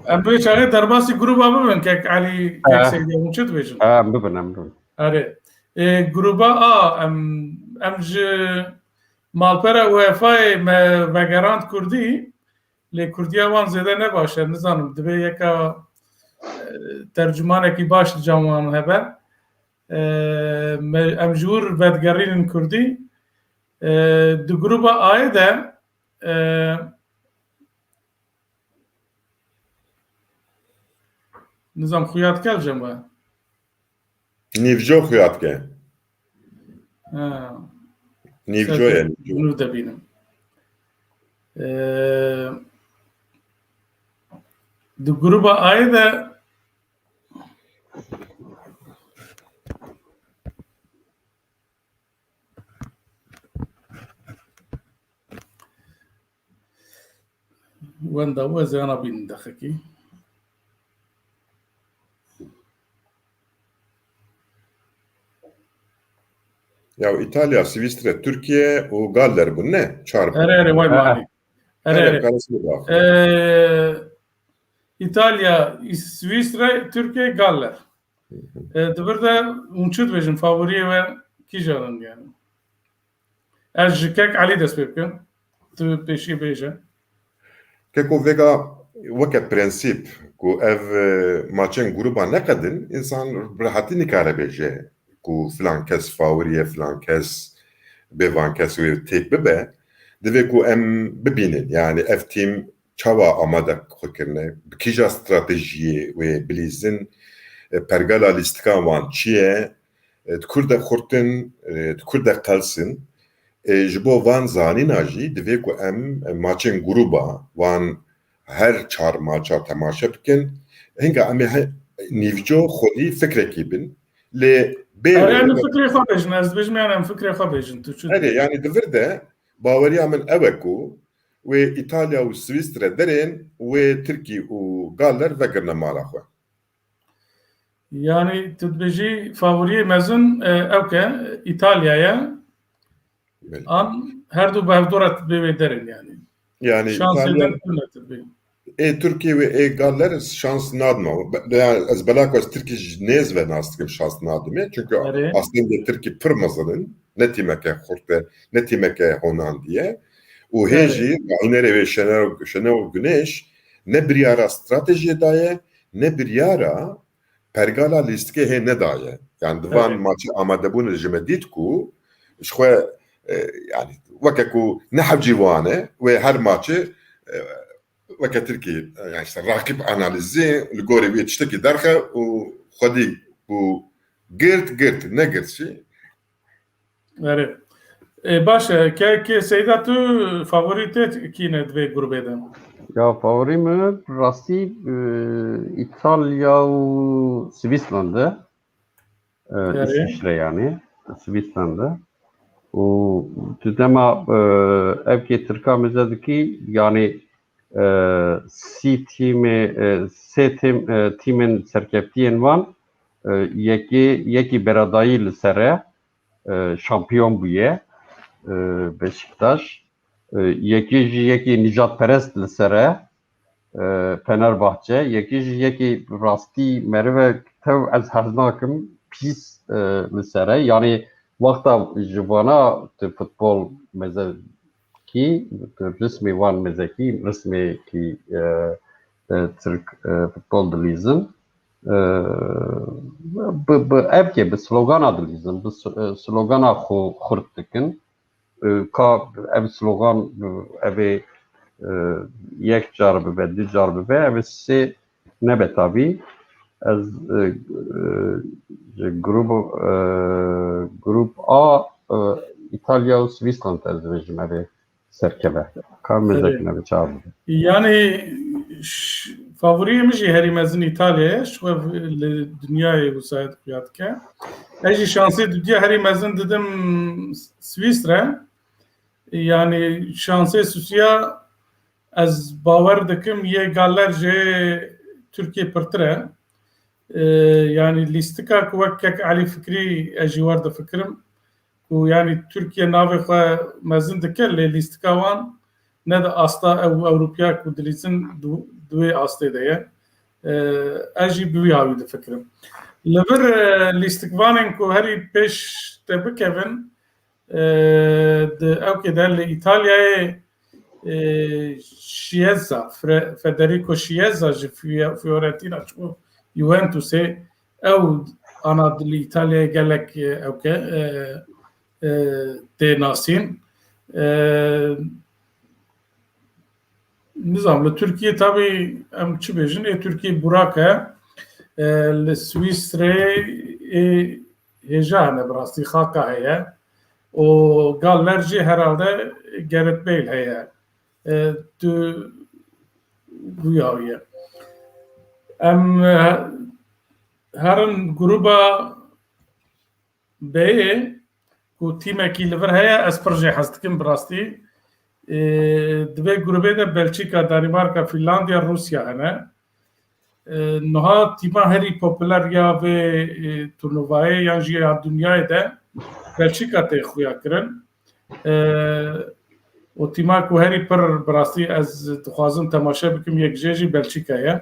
Em vê çaxê derbasî grûba bibin, kek Elî, kek He. Seydî, hûn çi dibêjin? He, em bibin, em bibin. Erê. Ê, grûba A, em, em ji malpera UEFA'yê me vegerand Kurdî, lê Kurdiya wan zêde ne baş e, nizanim, divê yeka, e, tercûmanekî baş li cem wan hebe. E, me, em ji wir vedigerînin Kurdî. E, di grûba A'yê de, e, Nizam xuya dike li cem we. Nîvco xuya dike. Ha. Nîvco ye, nîvco. Nû debînim. Ee, di gruba A'yê de Wenda wê ez ê ana bînin dexekî. Ya Îtalya, Swîstre, Tirkiye û Galler bûn, ne? Çar bûn. Erê, erê, vay manî. Erê, erê. Karasını bırak. Ee, Îtalya, Swîsre, Tirkiye, Galler. Ee, di vir de hûn çi dibêjin? Favoriyê we kîjan in yani? Ez ji kek Elî dest pê bikim. Tu pêşî bêje. Keko vêga weke prensîp ku ev e, maçên grûba neqedin, însan bi rehetî nikare bêje ku filan kes fawirî ye, filan kes bê van kes wê têk bibe. Divê ku em bibînin, yani ev tîm çawa amade xwe kirine, bi kîja stratejiyê wê bilîzin, e, pergala lîstika wan çi ye, e, di kur de xurtin, e, di kur de qelsin. E, ji bo van zanîna jî divê ku em, e, maçên grûba wan her çar maça temaşe bikin. Hinga em ê he- nîvco xwedî fikrekî bin. Lê bê Erê em fikrê xwe bêjin, ez dibêjim yani em fikrê xwe bêjin. Tu çi Erê, yani di vir de baweriya min ew e ku wê Îtalya û Swîstre derên wê Tirkî û Galler vegirine mala xwe. Yani tu dibêjî favoriyê mezin e, ew ke Îtalya ye. Belê. An her du bi hevdora tu bê wê derin yani. Yani Şansê Îtalya din tu ne tu bê. ê Tirkî û ê Galler şans nadime. Be- be- Ez belako ez Tirkî ji nêz ve nas dikim şans nadime. Çünkü Erê. aslında Tirkî pir mezin in. Ne tîmeke xurt e, ne tîmeke honandî ye. Û hê Evet. jî rahînerê wê Şenol, Şenol Güneş ne biryara stratejiyê daye, ne biryara pergala lîstikê hê nedaye. Yani di van Evet. maçê amadebûn ji me dît ku ji xwe e, yani weke ku ne hevcî wan e wê her maçê e, weke Tirkî e, yani işte rakip analizi li gorî wê tiştekî derxe û xwedî ku girt girt ne girt jî Erê. E, baş e, ke, ke Seyda tu favorî te kî ne di vê grûbê de? Ya favorî min rastî e, Îtalya û Swîsland e. E, Erê. Îsviçre yani. Swîsland e. Û tu dema e, ev kê Tirka meze dikî yani e, sî tîmê e, sê tîm e, tîmên serkeftiyên wan e, yekê yekî beradayî li ser e. e, şampiyon bûye e, Beşiktaş. E, yekê jî yekî nîjadperest li ser e, e, Fenerbahçe. Yekê jî yekî rastî merive tev ez hez nakim pîs e, li ser e. Yani wexta ji vana tu futbol meze kî, tu rismê wan mezekî, rismê kî e, e, Tirk e, futbol dilîzin. E, bi, bi, ev ke bi slogana dilîzin, bi s- e, slogana xwe xurt dikin. E, ka ev slogan e, ev ê e, yek car bibe, du car bibe, ev ê sê nebe tabî. Ez e, e, ji grup e, grup A e, Îtalya û Swîsland ez dibêjim ev ê serkeve. Ka mezek Evet. nebe çar bibe. Yani ş- favoriyê min jî herî mezin Îtalya ye. Ji xwe li dinyayê wisa xuya dike. Ez jî şansê dudiya herî mezin didim Swîsre. Yani şansê susiya ez bawer dikim yê Galler ji Tirkiye pirtir e. E, yani lîstika ku wek kek Elî Fikrî ez jî wer difikirim ku yani Tirkiye navê xwe mezin dike lê lîstika wan ne di asta ew Ewropiya ku dilîzin di, di wê astê de ye. E, ez jî bi wî hawî difikirim. Li vir e, lîstikvanên ku herî pêş te bikevin e, di ewkê de li Îtalyayê e, Chiesa, Fre- Federico Chiesa ji Fio- Fiorentina çû Juventusê ew ana li Îtalyayê gelek e, ewke e, e, tê nasîn. E, Nizam li Tirkiye tabî em çi bêjin ê Tirkiye Burak e, e, li Swîsreyê ê hêja hene bi rastî xaka heye û Galler jî herhalde Gareth Bale heye. E, tu wî awiye. Em e, herin gruba B'yê ku tîmekî li vir heye, ez pir jê hez dikim bi rastî. Ê, di vê grûbê de Belçîka, Danîmarka, Fînlandya, Rûsya hene. Ê, niha tîma herî populer ya vê ê, turnuvayê yan jî ya dinyayê de Belçîka tê xuya kirin. E, û tîma ku herî pir bi rastî ez dixwazim temaşe bikim yek jê jî Belçîka ye.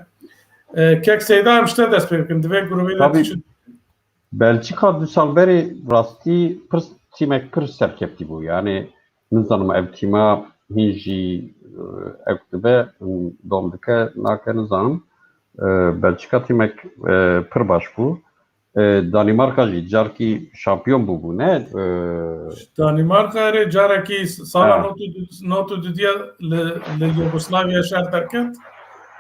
E, kek Seyda em ji te dest pê bikin. Divê grûbê de Tabii. diçin. Belçîka du sal berê rastî pir tîmek pir serkeftî bû. Yani nizanim ev tîma hîn jî, e, ew dibe, dom dike, nake nizanim. E, Belçîka tîmek, e, pir baş bû. E, Danîmarka jî carkî şampiyon bûbû, ne? E, Danîmarka erê carekî sala Ha. nod û du, nod û dudiya li, li Yugoslavya şer derket.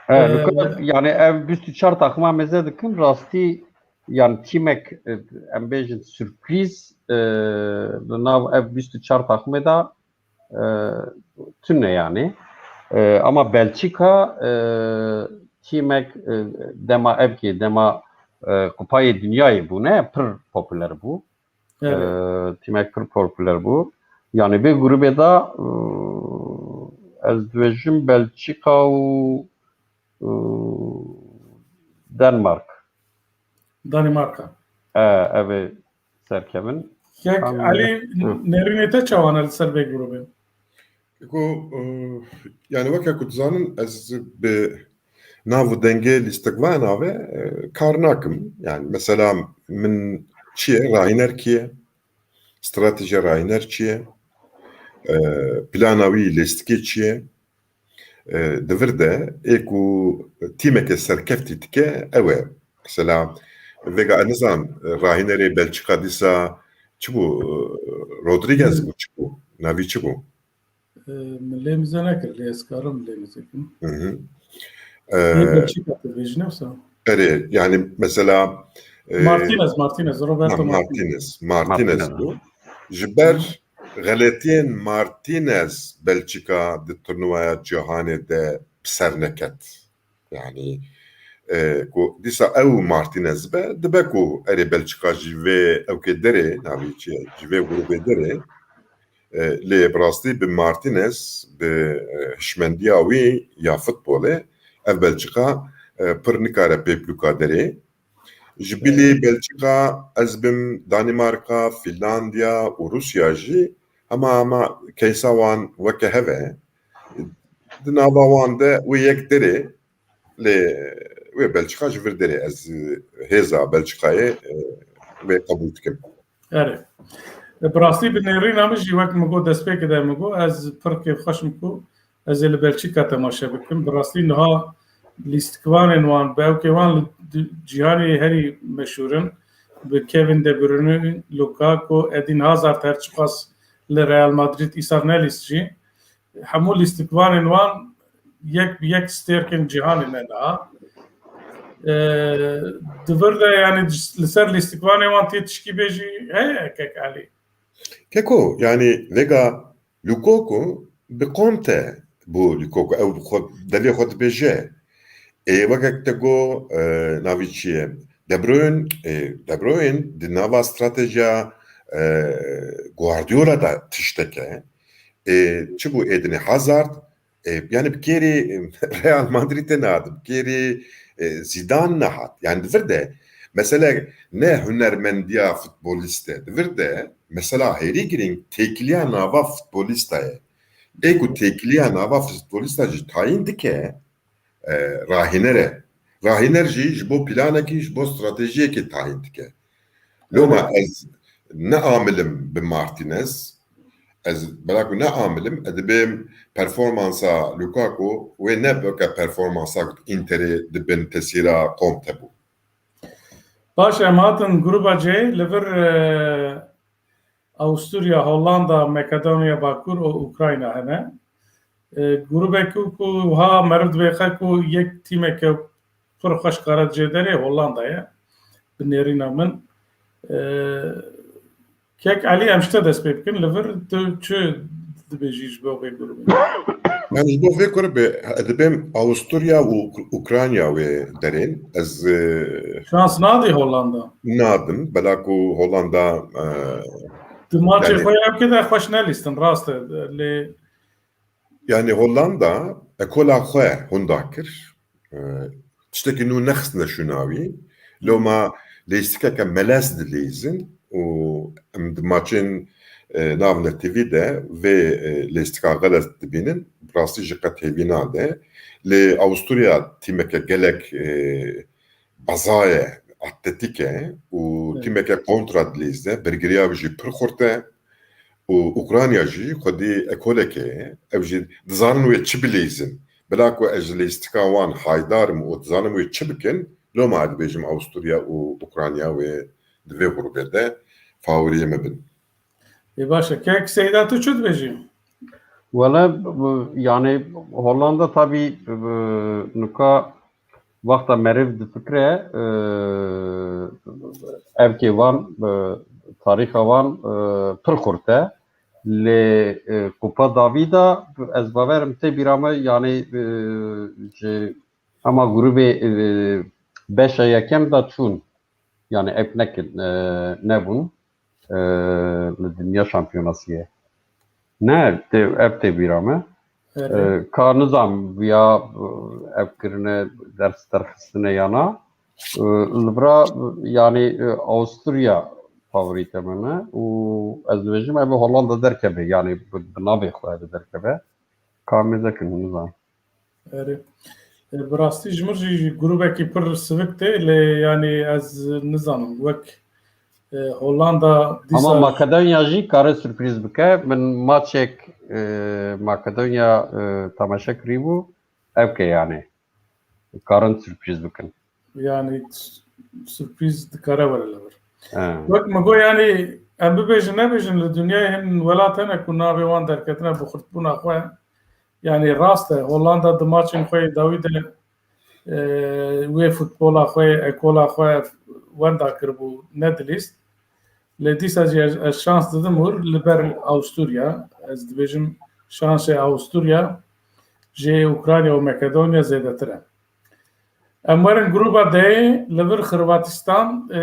E, E, li ku-, yani ev bîst û çar taxima meze dikin, rastî yani tîmek, e, em bêjin sürpriz, e, li nav ev bîst û çar taximê de, e, tune yani. E, ama Belçîka, e, tîmek, e, dema evkê, dema, e, Kupayê Dinyayê bûne, pir popüler bû. Evet. E, tîmek pir popüler bû. Yani vê grûbê de, e, ez dibêjim Belçîka û, e, Denmark. Danimarka. E, ev ê serkevin. Kek Em, Elî, hı. nêrînê te çawan e li ser vê grûbê? Ku, e, yani weke ku dizanin ez bi nav û dengê lîstikvana ve, e, kar nakim. Yani mesela min çi ye, rahîner kî ye, stratejiya rahîner çi ye, e, plana wî lîstikê çi ye, e, di vir de ê ku tîmeke serkeftî dike, ew e. Mesela, vêga ez nizam, rahînerê Belçika dîsa çi bû? Rodriguez bû, çi bû? Navî çi bû? E, min lê mize nekir, lê ez karim lê mize kim. Hı hı. Lê E, Belçika dibêjin, yoksa? Erê, yani mesela, e, Martinez, Martinez, Roberto ha, Martinez. Martinez, Martinez Martinez. bû. Ji ber Hı. xeletiyên Martinez Belçika di turnuvaya cîhanê de bi ser neket. Yani, e, ku dîsa ew Martinez be, dibe ku erê Belçika ji vê ewkê derê, navê çi ye, ji vê grûbê derê, e, lê bi rastî bi Martinez, bi, e, hişmendiya wî ya futbolê, ev Belçika, e, pir nikare pê biluka derê. Ji bilî Belçika, ez bim Danîmarka, Fînlandiya û Rûsya jî hema hema keysa wan weke hev e. Di nava wan de wê yek derê, lê wê Belçika ji vir derê. Ez hêza Belçikayê, e, wê qebûl dikim. Erê. Bi rastî bi nêrîna min jî wek min got destpêkê de min got, ez pir kêfxweş im ku ez ê li Belçîka temaşe bikim. Bi rastî niha lîstikvanên wan, bi ewkê wan li di-, cîhanê herî meşhûr in. Bi Kevin De Bruyne, Lukaku, Eden Hazard her çiqas li Real Madrid îsar nelîst jî. Hemû lîstikvanên wan yek bi yek stêrkên cîhanê ne niha. E, di vir de yani li ser lîstikvanê wan tê tişkî bêjî heye kek Elî? Keko, yani vêga Lukaku bi Conte bû Lukaku, ew xwe, devê xwe dibêje. Ê, wekek te got, e, navî çi ye? De Bruyne, e, De Bruyne di nava stratejiya, e, Guardiola de tiştek e. E, çi bû Eden Hazard? E, yani bi kêrî, e, Real Madridê nehat, bi kêrî, e, Zidane nehat. Yani di vir de mesele ne hunermendiya futbolîst e. Di vir de mesela herî girîng têkiliya nava futbolîsta ye. Ê ku têkiliya nava futbolîsta jî tayîn dike, e, rahîner e. Rahîner jî ji bo planekî, ji bo stratejiyekê tayîn dike. Loma Evet. ez ne amilim bi Martinez, ez bela ku ne amilim, ez dibêm performansa Lukaku wê ne weke performansa Interê di bin tesîra Conte bû. Baş, em hatin gruba C, li vir, e, Avusturya, Hollanda, Makedonya Bakur û Ukrayna hene. E, grûbek ku, ku wiha meriv dibêxe ku yek tîmeke pir xweş kare cê derê Hollanda ye. Bi nêrîna min. E, Kek Elî, em ji te dest pê bikin. Li vir tu çi dibêjî ji bo vê grûbê? Yani ji bo vê grûbê, dibêm Avusturya û Uk-, Ukrayna wê derên. Ez, e, Şans nadî Hollanda? Nadim. Bela ku Hollanda, e, Di maçê yani xwe ya bike de xweş nelîstin, rast e. Lê Yani Hollanda ekola xwe hunda kir. E, tiştekî nû nexistine şûna wî. Loma lêstikeke melez dileyzin û em di maçên, e, nav netewî de vê, e, lêstika xelet dibînin, bi rastî jî qet hêvî nade. Lê Avusturya tîmeke gelek, e, bezaye, atletîk e û Evet. tîmeke kontra dilîze, bergiriya wî jî pir xurt e û Ukrayna jî xwedî ekoleke ye. Ew jî dizanin wê çi bilîzin. Bila ku ez ji lîstika wan haydar im û dizanim wê çi bikin, loma ez dibêjim Avusturya û Ukrayna wê di vê grûbê de favoriyê me bin. Ê baş e. Kek Seyda, tu çi dibêjî? Wele, yani Hollanda tabii, e, nuka wexta meriv difikire, e, evkê wan, e, tarîxa wan, e, pir xurt e. Lê, e, Kupa Davîda ez bawerim tê bîra me, yani, e, ji hema grûbê, e, beşa yekem de çûn. Yani ev nekin, e, nebûn, e, li dinya şampiyonasiyê. Ne, tê, ev tê bîra me. Evet. E, ka nizam ya, e, ev kirine ders derxistine ya na. E, li vira, yani, e, Avusturya favorîte min e û ez dibêjim ev Hollanda derkeve, yani bi, bi navê xwe ev derkeve. Ka mêzekin, nizam. Erê. E, bi rastî ji min jî grûbekî pir sivik tê, lê yanî ez nizanim. Wek, e, Hollanda dîsa Ama Makedonya jî kare sürpriz bike. Min maçek, e, Makedonya, e, temaşe kirîbû. Ev ke yani. Karin sürpriz bikin. Yani s-, sürpriz dikare were li vir. He. Wek min got, yani em bibêjin nebêjin, li dinyayê hin welat hene ku navê wan derketine bi xurtbûna xwe. Yani rast e, Hollanda di maçên xwe yê dawî de, e, wê futbola xwe, ekola xwe wenda kiribû, nedilîst. Lê dîsa jî ez, ez şans didim wir li ber Awusturya. Ez dibêjim şansê Awusturya ji Ukrayna û Makedonya zêdetir e. Em werin gruba D, li vir Xirvatistan, e,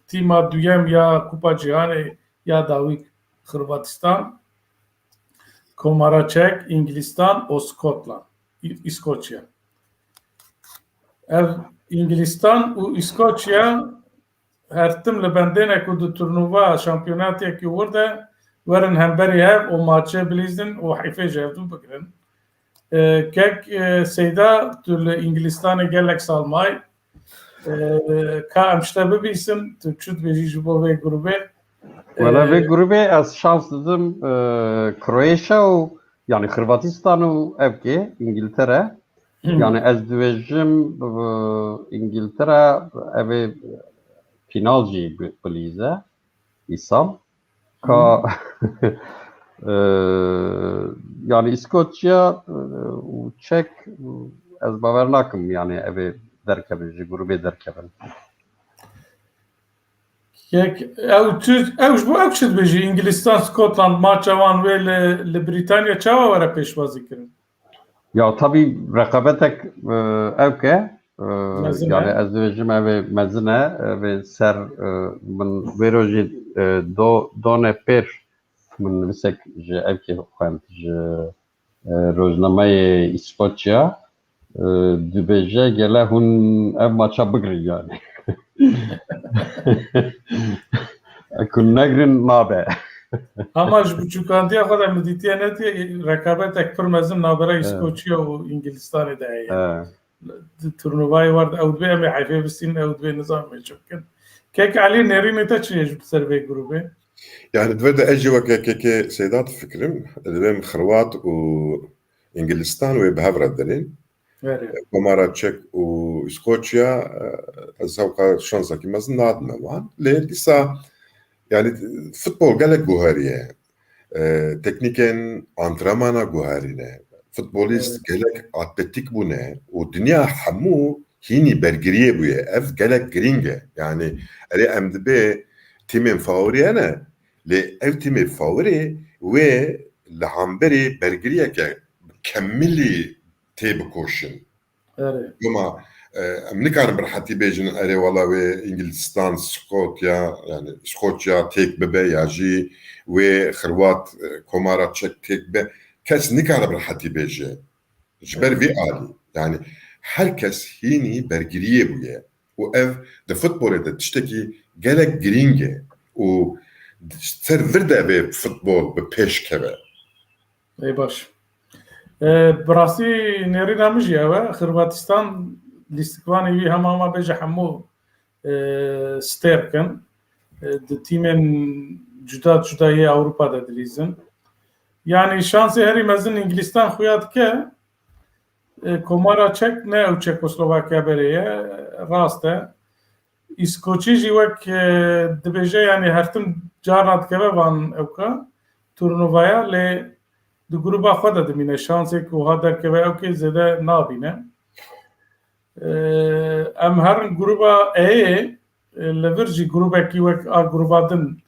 tîma duyem ya Kupa Cîhanê ya dawî Xirvatistan, Komara Çek, Îngilîstan û Skotland, Î-, Îskoçya. Ev Îngilîstan û Îskoçya her tim li bendê ne ku di turnuva şampiyonatiyekî wir de werin hemberî hev û maçê bilîzin û heyfê ji hevdû bigirin. E, kek, e, Seyda, tu li Îngilîstanê gelek sal may. E, ka em ji te bibîsin, tu çi dibêjî ji bo vê grûbê? Wela vê E, grûbê ez şans didim, e, Kroatia û, yani Xirvatistan û evkê Îngiltere. Hı. Yani ez dibêjim, e, Îngiltere ev ê final jî bi-, bilîze îsal. Ka, Hı. e, yani Îskoçya, e, û Çek, e, ez bawer nakim yani ev ê derkevin, ji grûbê derkevin. Yek, ew çi, ew ji bo ew çi dibêjî? Îngilîstan, Skotland, maça wan wê li, li Brîtanya çawa were pêşwazî kirin? Ya tabî reqabetek, e, ew ke, e, Mezin yani e. ez dibêjim ev ê mezin e, ev ê ser, e, min vê rojê, e, do, done pêr min nivîsek ji ev ke xwend ji, e, rojnameyê Îskoçya, e, dibêje gele hûn ev maça bigirin yani. Ku negrin nabe. Ama ji biçûkandiya xwe de min dîtiye netiye, rekabetek pir mezin navbera Evet. Îskoçya û Îngilîstanê de heye. Evet. Di turnuvayê war de ew dibê em ê heyfê bistînin, ew dibê nizanim ê çi bikin. Kek Elî, nêrînê te çi ye ji ser vê grûbê? Yani di vir de ez jî weke kekê Seyda difikirim. Divê em Xirwat û Îngilîstan wê bi hev re derên. Erê. Komara Çek û Îskoçya, e, ez hewqa şansekî mezin nadime wan. Lê dîsa, yani, futbol gelek guherî ye. E, teknîkên antrenmana guherî ne. Futbolîst Evet. gelek atletîk bûne û dinya hemû hînî bergiriyê bûye. Ev gelek girîng e. Yani, erê em dibê tîmên favorî hene, lê ev tîmê favorî wê li hemberî bergiriyeke kemilî tê bikoşin. Erê. Loma, e, em nikarin bi rehetî bêjin, erê wela wê Îngilîstan, Skotya, yani Skoçya têk bibe ya jî wê Xirwat, e, Komara Çek têk bibe. Kes nikare bi rehetî bêje. Ji ber vê alî. Yani her kes hînî bergiriyê bûye. Û ev di futbolê de tiştekî gelek girîng e. Û ser vir de vê futbol bi pêş keve. Ê baş. E, bi rastî nêrîna min jî ew e. Xirvatistan lîstikvanê wî hema hema bêje hemû e, stêr kin. E, di tîmên cuda cuda yê Ewropa de dilîzin. Yanî şansê herî mezin Îngilîstan xuya dike. E, Komara Çek ne ew Çekoslovakya berê ye. Rast e. Îskoçî jî wek, e, dibêje, yanî her tim carna dikeve van ewka turnuvaya, lê di gruba xwe de dimîne. Şansê ku ha derkeve ewkê zêde nabîne. E, em herin gruba E'yê, e, li vir jî grubekî wek a gruba din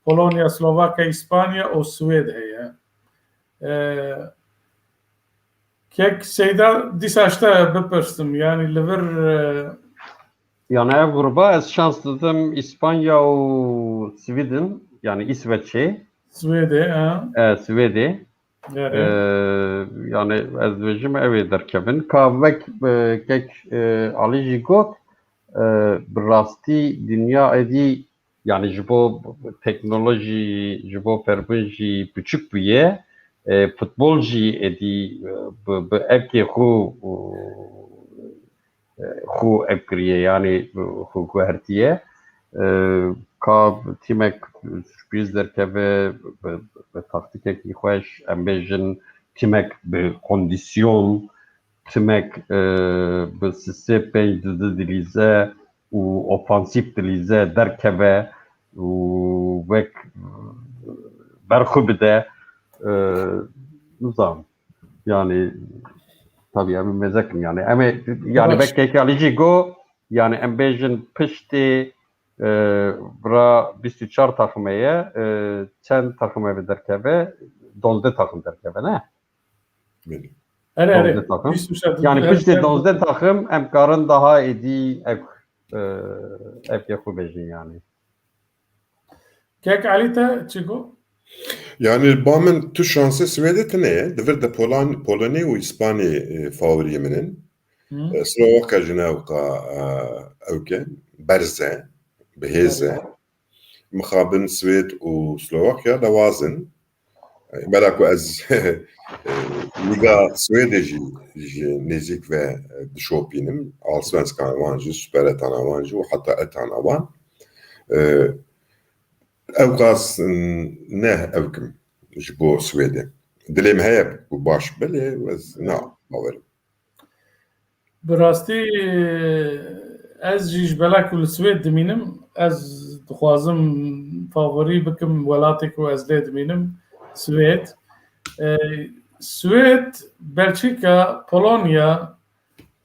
Polonya, Slovakya, Îspanya û Swêd heye. E, kek Seyda, dîsa ji te bipirsim, yanî li vir, e, Yani ev gruba ez şans didim Îspanya û Sweden, yani Îsveçê, Swêdê, ha. e, Swêdê. Erê. E, yani ez dibêjim ew ê derkevin. Ka wek, e, kek, e, Alî jî got, e, bi rastî dinya êdî, yani ji bo teknolojî, ji bo ferbûn jî piçûk bûye. E, futbol jî êdî, e, bi, bi ewkê xwe, e, xwe ev kiriye, yani xwe guhertiye. E, ka tîmek sürpriz derkeve, bi, bi taktîkekî xweş, em bêjin tîmek bi kondîsyon, tîmek, e, bi sisê pênc di di dilîze û ofansîf dilîze derkeve û wek berxwe bide, e, nizam. Yani, tabii em ê mêze kin yani. Em ê, yani, Baş. Wek kek Alî jî got, yani em bêjin piştê, e, bira bîst û çar taxime ye, e, çend taxime bi derkeve? Donzdeh taxim derkeve, ne? Belê. Erê, erê. Donzdeh taxim. Bîst û şeş, Yani erê, piştê erê. donzdeh taxim em karin daha êdî ev, e, ev kê xwe bêjin yani. Kek Alî, te çi got? Yani ba min tu şansê Swêdê tine ye. Di vir de Polan-, Polonê û Îspanê, e, favoriyê min in. Hı? E, Slovakya jî ne ewqa, e, ewke, berz e, bi hêz e. Mixabin Swêd û Slovakya dewaz in. E, bela ku ez, e, Lîga Swêdê jî, jî nêzîk ve, e, dişopînim. Allsvenskan wan jî, Superetana wan jî û heta etana wan. E, ewqas, n-, ne ewkim ji bo Swêdê. Dilê min heye ku baş be, lê ez na bawerim. Bi rastî ez jî ji bela ku li Swêd dimînim, ez dixwazim favorî bikim welatê ku ez lê dimînim, Swêd. E, Swêd, Belçîka, Polonya,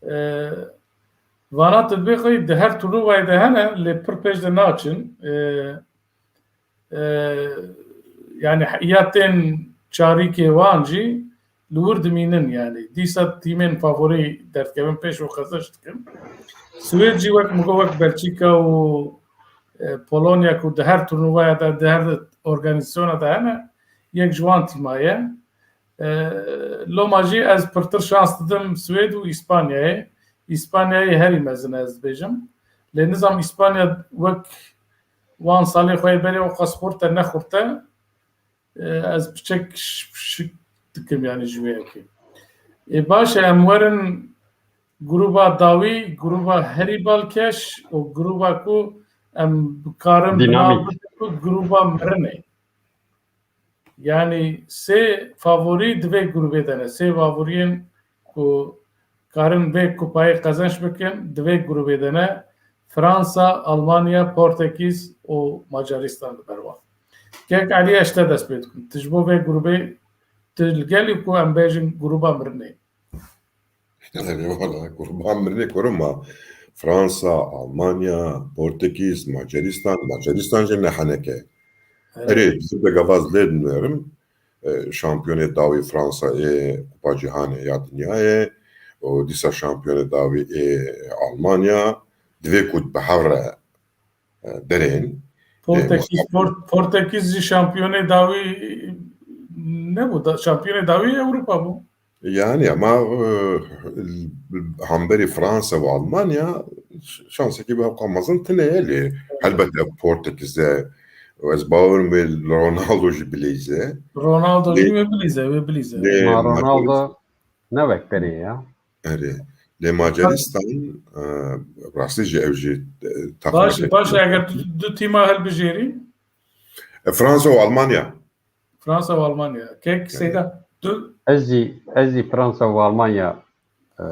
e, vana tu dibê xwe di her turnuvayê de hene, lê pir pêş de naçin. E, e, yani ya tên çarîkê wan jî li wir dimînin yani. Dîsa tîmên favorî derdikevin pêş û qezenç dikin. Swêd jî wek min got, wek Belçîka û, e, Polonya ku di her turnuvaya de, di her organîzasyona de hene, yek ji wan tîma ye. E, loma jî ez pirtir şans didim Swêd û Îspanyayê. Îspanyayê herî mezin e, ez dibêjim. Lê nizam Îspanya wek wan salê xwe yê berê weka spor te nexurte, e, ez piçek ş-, şik dikim yani ji wê yekê. Ê, baş e, em werin gruba dawî, gruba herî balkêş û gruba ku em bikarin bi nav Dînamîk. bikin ku gruba mirinê. Yani sê favorî di vê grubê de ne. Sê favoriyên ku karin vê kupayê qezenç bikin, di vê grubê de ne. Fransa, Almanya, Portekîz û Macaristan li ber wan. Kek Elî, ez te dest pê dikim. Tu ji bo vê grubê, tu li gelî ku em bêjin gruba mirinê. Erê, wala, kurban mirinê koruma. Fransa, Almanya, Portekîz, Macaristan. Macaristan jî ne heneke. Erê, dizim de gavaz lê dinêrim. E, şampiyonê dawî Fransa ê Kupa Cîhanê ya dinyayê. Û dîsa şampiyonê dawî ê Almanya. Divê ku bi hev re, e, derên. Portekîz, Port-, Portekîz jî şampiyonê dawî nebû. Da, şampiyonê dawî Ewropa bû. Yani ama, e, hemberî Fransa û Almanya şansekî bi ewqa mezin tine ye lê helbet ev Portekîze û ez bawer im wê Ronaldo jî bileyze. Ronaldo jî wê bileyze, wê bileyze. Lê Ma Ronaldo ne wek berê ya. Erê. Lê Macaristan, e, rastî jî ew jî, e, Baş, baş, eger du, du tîma hilbijêrî? E, Fransa û Almanya. Fransa û Almanya. Kek Seyda, du? Ez jî, ez jî Fransa û Almanya, e,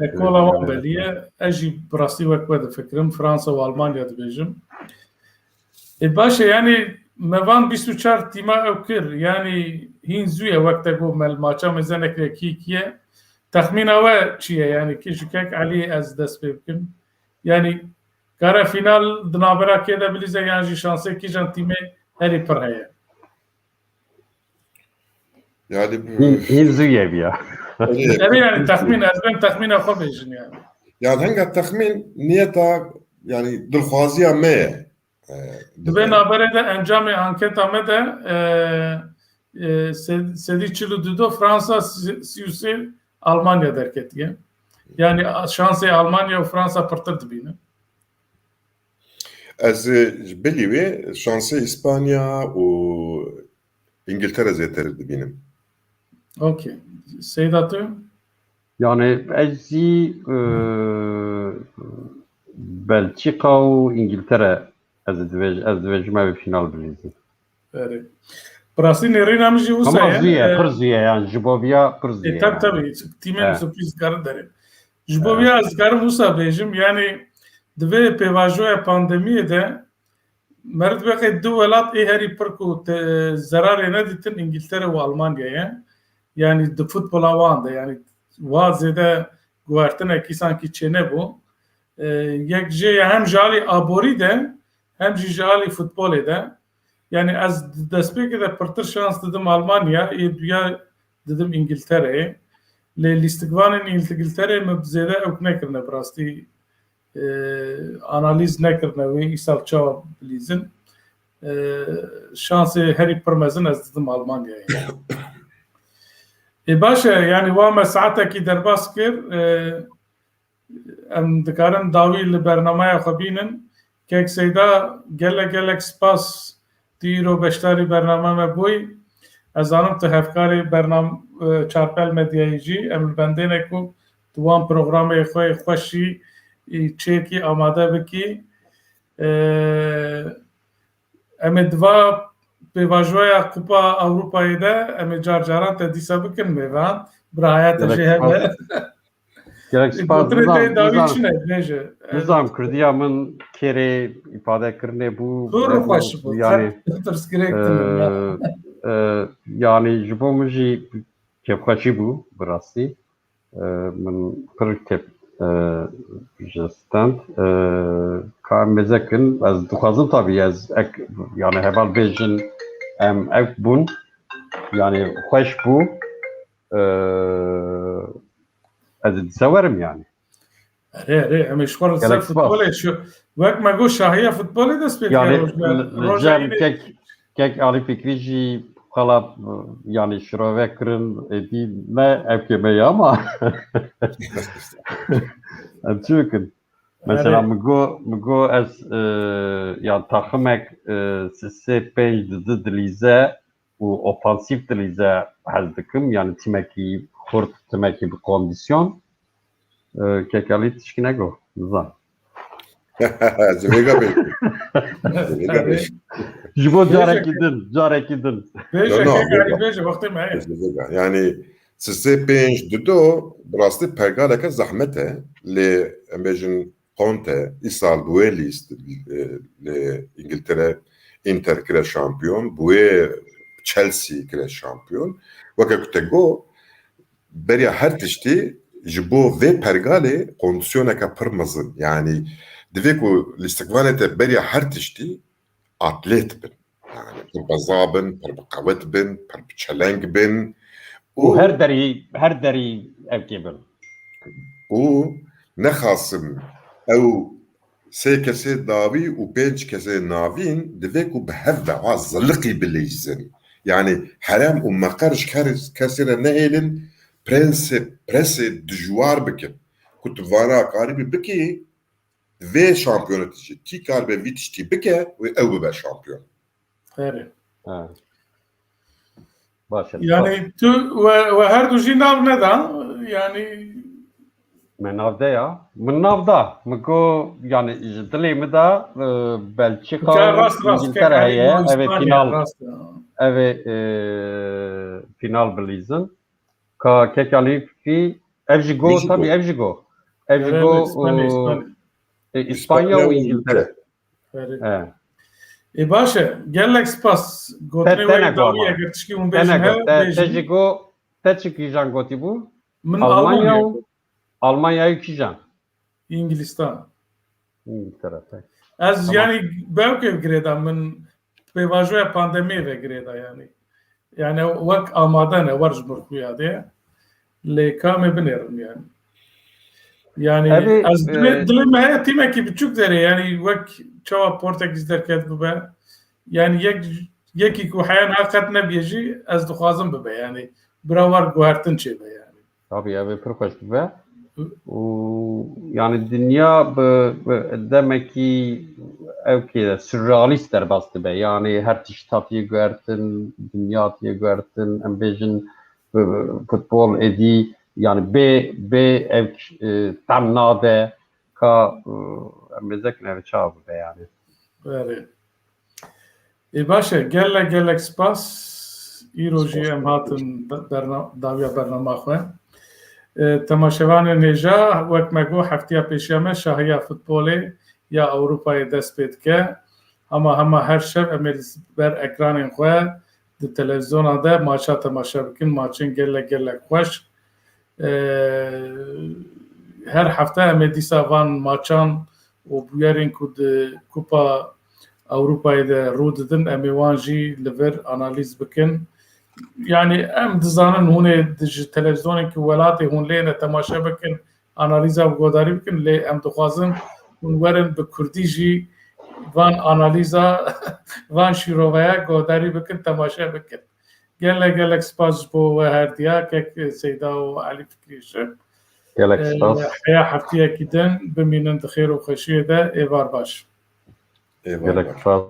Ekola wan belî ye. Ez jî bi rastî wek we difikirim. Fransa û Almanya dibêjim. E, baş e, yanî me van bîst û çar tîma ew kir. Yanî hîn zû ye, wek te got, me li maça mêze nekiriye kî kî ye. Texmîna we çi ye? Yanî kî ji kek Elî ez dest pê bikim. Yanî kare fînal di navbera kê de bilîze yan jî şansê kîjan tîmê herî pir heye? Yani Hîn, hîn zû ye viya. Erê yani texmîn, ez bên texmîna xwe bêjin yani. Yani henga texmîn niyeta yani dilxwaziya me ye. Ee, Di vê navberê de encamê anketa me de e, e, sed- sedî çil û du do Fransa, si- sî û sê Almanya derketiye. Yani şansê Almanya û Fransa pirtir dibînim. Ez e, ji bilî wê şansê İspanya û İngiltere zêtir dibînim. Okey. Seyda tu? Yani ez jî e, Belçika û İngiltere ez divêj, ez divêjim ev final bilîzin. Erê. Bi rastî nêrîna min jî wisa Ama ye. zû ye, E, pir zû ye yani ji bo viya pir zû E, ye. tabii Yani. Tabii. Tîmên Evet. Sürpriz karin derin. Ji bo viya ez karim wisa bêjim, yani di vê pêvajoya pandemiyê de meriv dibe qey du welat ê herî pir ku te zerarê nedîtin İngiltere û Almanya ye. Yani di futbola wan de, yani wa zêde guhertinekî sankî çênebû. E, yek jê ye hem ji alî aborî de hem jî ji alî futbolê de. Yani ez di destpêkê de pirtir şans didim Almanya, ê duya didim İngiltere'ye. Lê lîstikvanên İngiltere'ye min zêde ewk nekirine bi rastî, e, analîz nekirine wê îsal çawa bilîzin. E, şansê herî pir mezin ez didim Almanya'ya. E, baş e, yani wa me saetekî derbas kir, e, em dikarin dawî li bernameya xwe bînin. Kek Seyda, gelek gelek spas tu îro beşdarî bername me bûyî. Ez zanim tu hevkarê bernam-, e, Çarpel Medyayê jî. Em li bendê ne ku tu wan programê xwe yê xweşî, e, çêkî amade bikî. E, Em ê di va pêvajoya Kupa Ewropayê de em ê car caran te dîsa bikin mêvan. Birahaya te jê hebe. Gerek spas. Gotinê te dawî çi ne? Bêje. Nizam Kurdiya min kêrê îfade kirinê bû. Zor xweş bû. Yani, pirsgirêk e, e, yani ji bo min jî kêfxweşî bû bi rastî. E, min pir kêf, e, ji stand. E, ka em mêze kin, ez dixwazim tabî ez ek, yani heval bêjin em ek bûn. Yani xweş bû. E, ez ê dîsa werim yani. Erê, erê, em ê ji xwe li ser futbolê şu. Wek me got şahiya futbolê dest pê dike. Yani li cem kek Kek Alî Fikrî jî xala, yani şirove kirin, êdî ne evkê me ye ama em çi bikin? Mesela min got, min got ez, e, yan taximek, e, sê pênc di du dilîze û ofansîf dilîze hez dikim, yani timekî xurt, timekî bi kondîsyon. E, Kek Alî tişkî nego, nizam. Zivêga bêjim. Zivêga bêjim. Ji bo carekî din, carekî din. Bêje, Kek Alî, bêje, wextê me heye. Yani sisê pênc dido bi rastî pergaleke zehmet e. Lê em bêjin Conte îsal bi wê lîst, e, li Îngiltere Inter kire şampiyon, bi wê Chelsea kire şampiyon. Weke ku te got, beriya her tiştî ji bo vê pergalê kondisyoneke pir mezin. Yanî divê ku lîstikvanê te beriya her tiştî atlêt bin. Yani pir beza bin, pir bi qewet bin, pir bi çeleng bin. Û her derî, her derî evkê bin. Û nexasim ew sê kesê dawî û pênc kesê navîn divê ku bi hev ve ha ziliqî bileyzin. Yani herem û meqer ji her kesê re nehêlin prensê, presê dijwar bikin. Ku tu vana karîbî bikî, vê şampiyonetî jî kî karibe vî tiştî bike wê ew bibe şampiyon. Erê. Ha. Baş e. Yani tu we, we her du jî nav neda. Yani Me nav de ya. Min nav da. Min got yani ji dilê min de e, Belçika Ca rast, rast, İngiltere kek heye. Alî Ev ê İspanya, final, rast. ev ê e, final bilîzin. Ka kek Alî kî ev jî go, Mexico. Tabii ev jî go. Ev jî Evet, go İspanya, e, İspanya. e, İspanya û İngiltere. Erê. He. E, baş e. Gelek spas. Gotinê Te- tene we dawî goma. eger tişkî hûn bêjin Tene he, go. Te, te bêjin. jî go. Te çi kîjan gotî bû? Min Almanya Almanya. û Almanya û kîjan? İngilizistan. İngiltere. Pek. Ez Tamam. Yani belkî girêda min pêvajoya pandemiyê ve girêda yani. Yani wek amade ne, wer ji min xuya de. Lê kamê binêrim yani. Yani Evi, ez dilê, e, dilê me heye tîmekî biçûk derê yani wek çawa Portekiz derket bibe. Yani yek yekî ku heya niha qet nebiye jî ez dixwazim bibe yani. Bira wer guhertin çêbe yani. Tabii ev ê pir xweş dibe. Û yani dinya bi, bi demekî ew kê de surrealîst derbas dibe. Yani her tişt hatiye guhertin, dinya hatiye guhertin, em bêjin bi, bi futbol êdî yani bê, bê ew e, tem nade ka e, em bêzekin ev çawa bibe yani. Erê. Ê baş e, gelek gelek spas. Îro jî em hatin berna-, dawiya bernama xwe. E, temaşevanên hêja, wek me got, heftiya pêşiya me şahiya futbolê ya Ewropayê dest pê dike. Hema hema her şev em ê li ber ekranên xwe di televîzyona de maça temaşe bikin, maçên gelek gelek xweş. E, her hefte em ê dîsa van maçan û bûyerên ku di Kupa Ewropayê de rû didin, em ê wan jî li vir analîz bikin. Yani em dizanin hûn ê di ji televîzyonên ku welatê hûn lê ne temaşe bikin, analîza û guhdarî bikin, lê em dixwazin hûn werin bi kurdî jî van analîza, van şîroveya guhdarî bikin, temaşe bikin. Gelek gelek spas ji bo we herdiya, kek Seyda û Elî Fikrî Şik. Gelek Ee, spas. Heya heftiyekî din bimînin di xêr û xweşiyê de, êvar baş. Eyvallah. Gelek spas.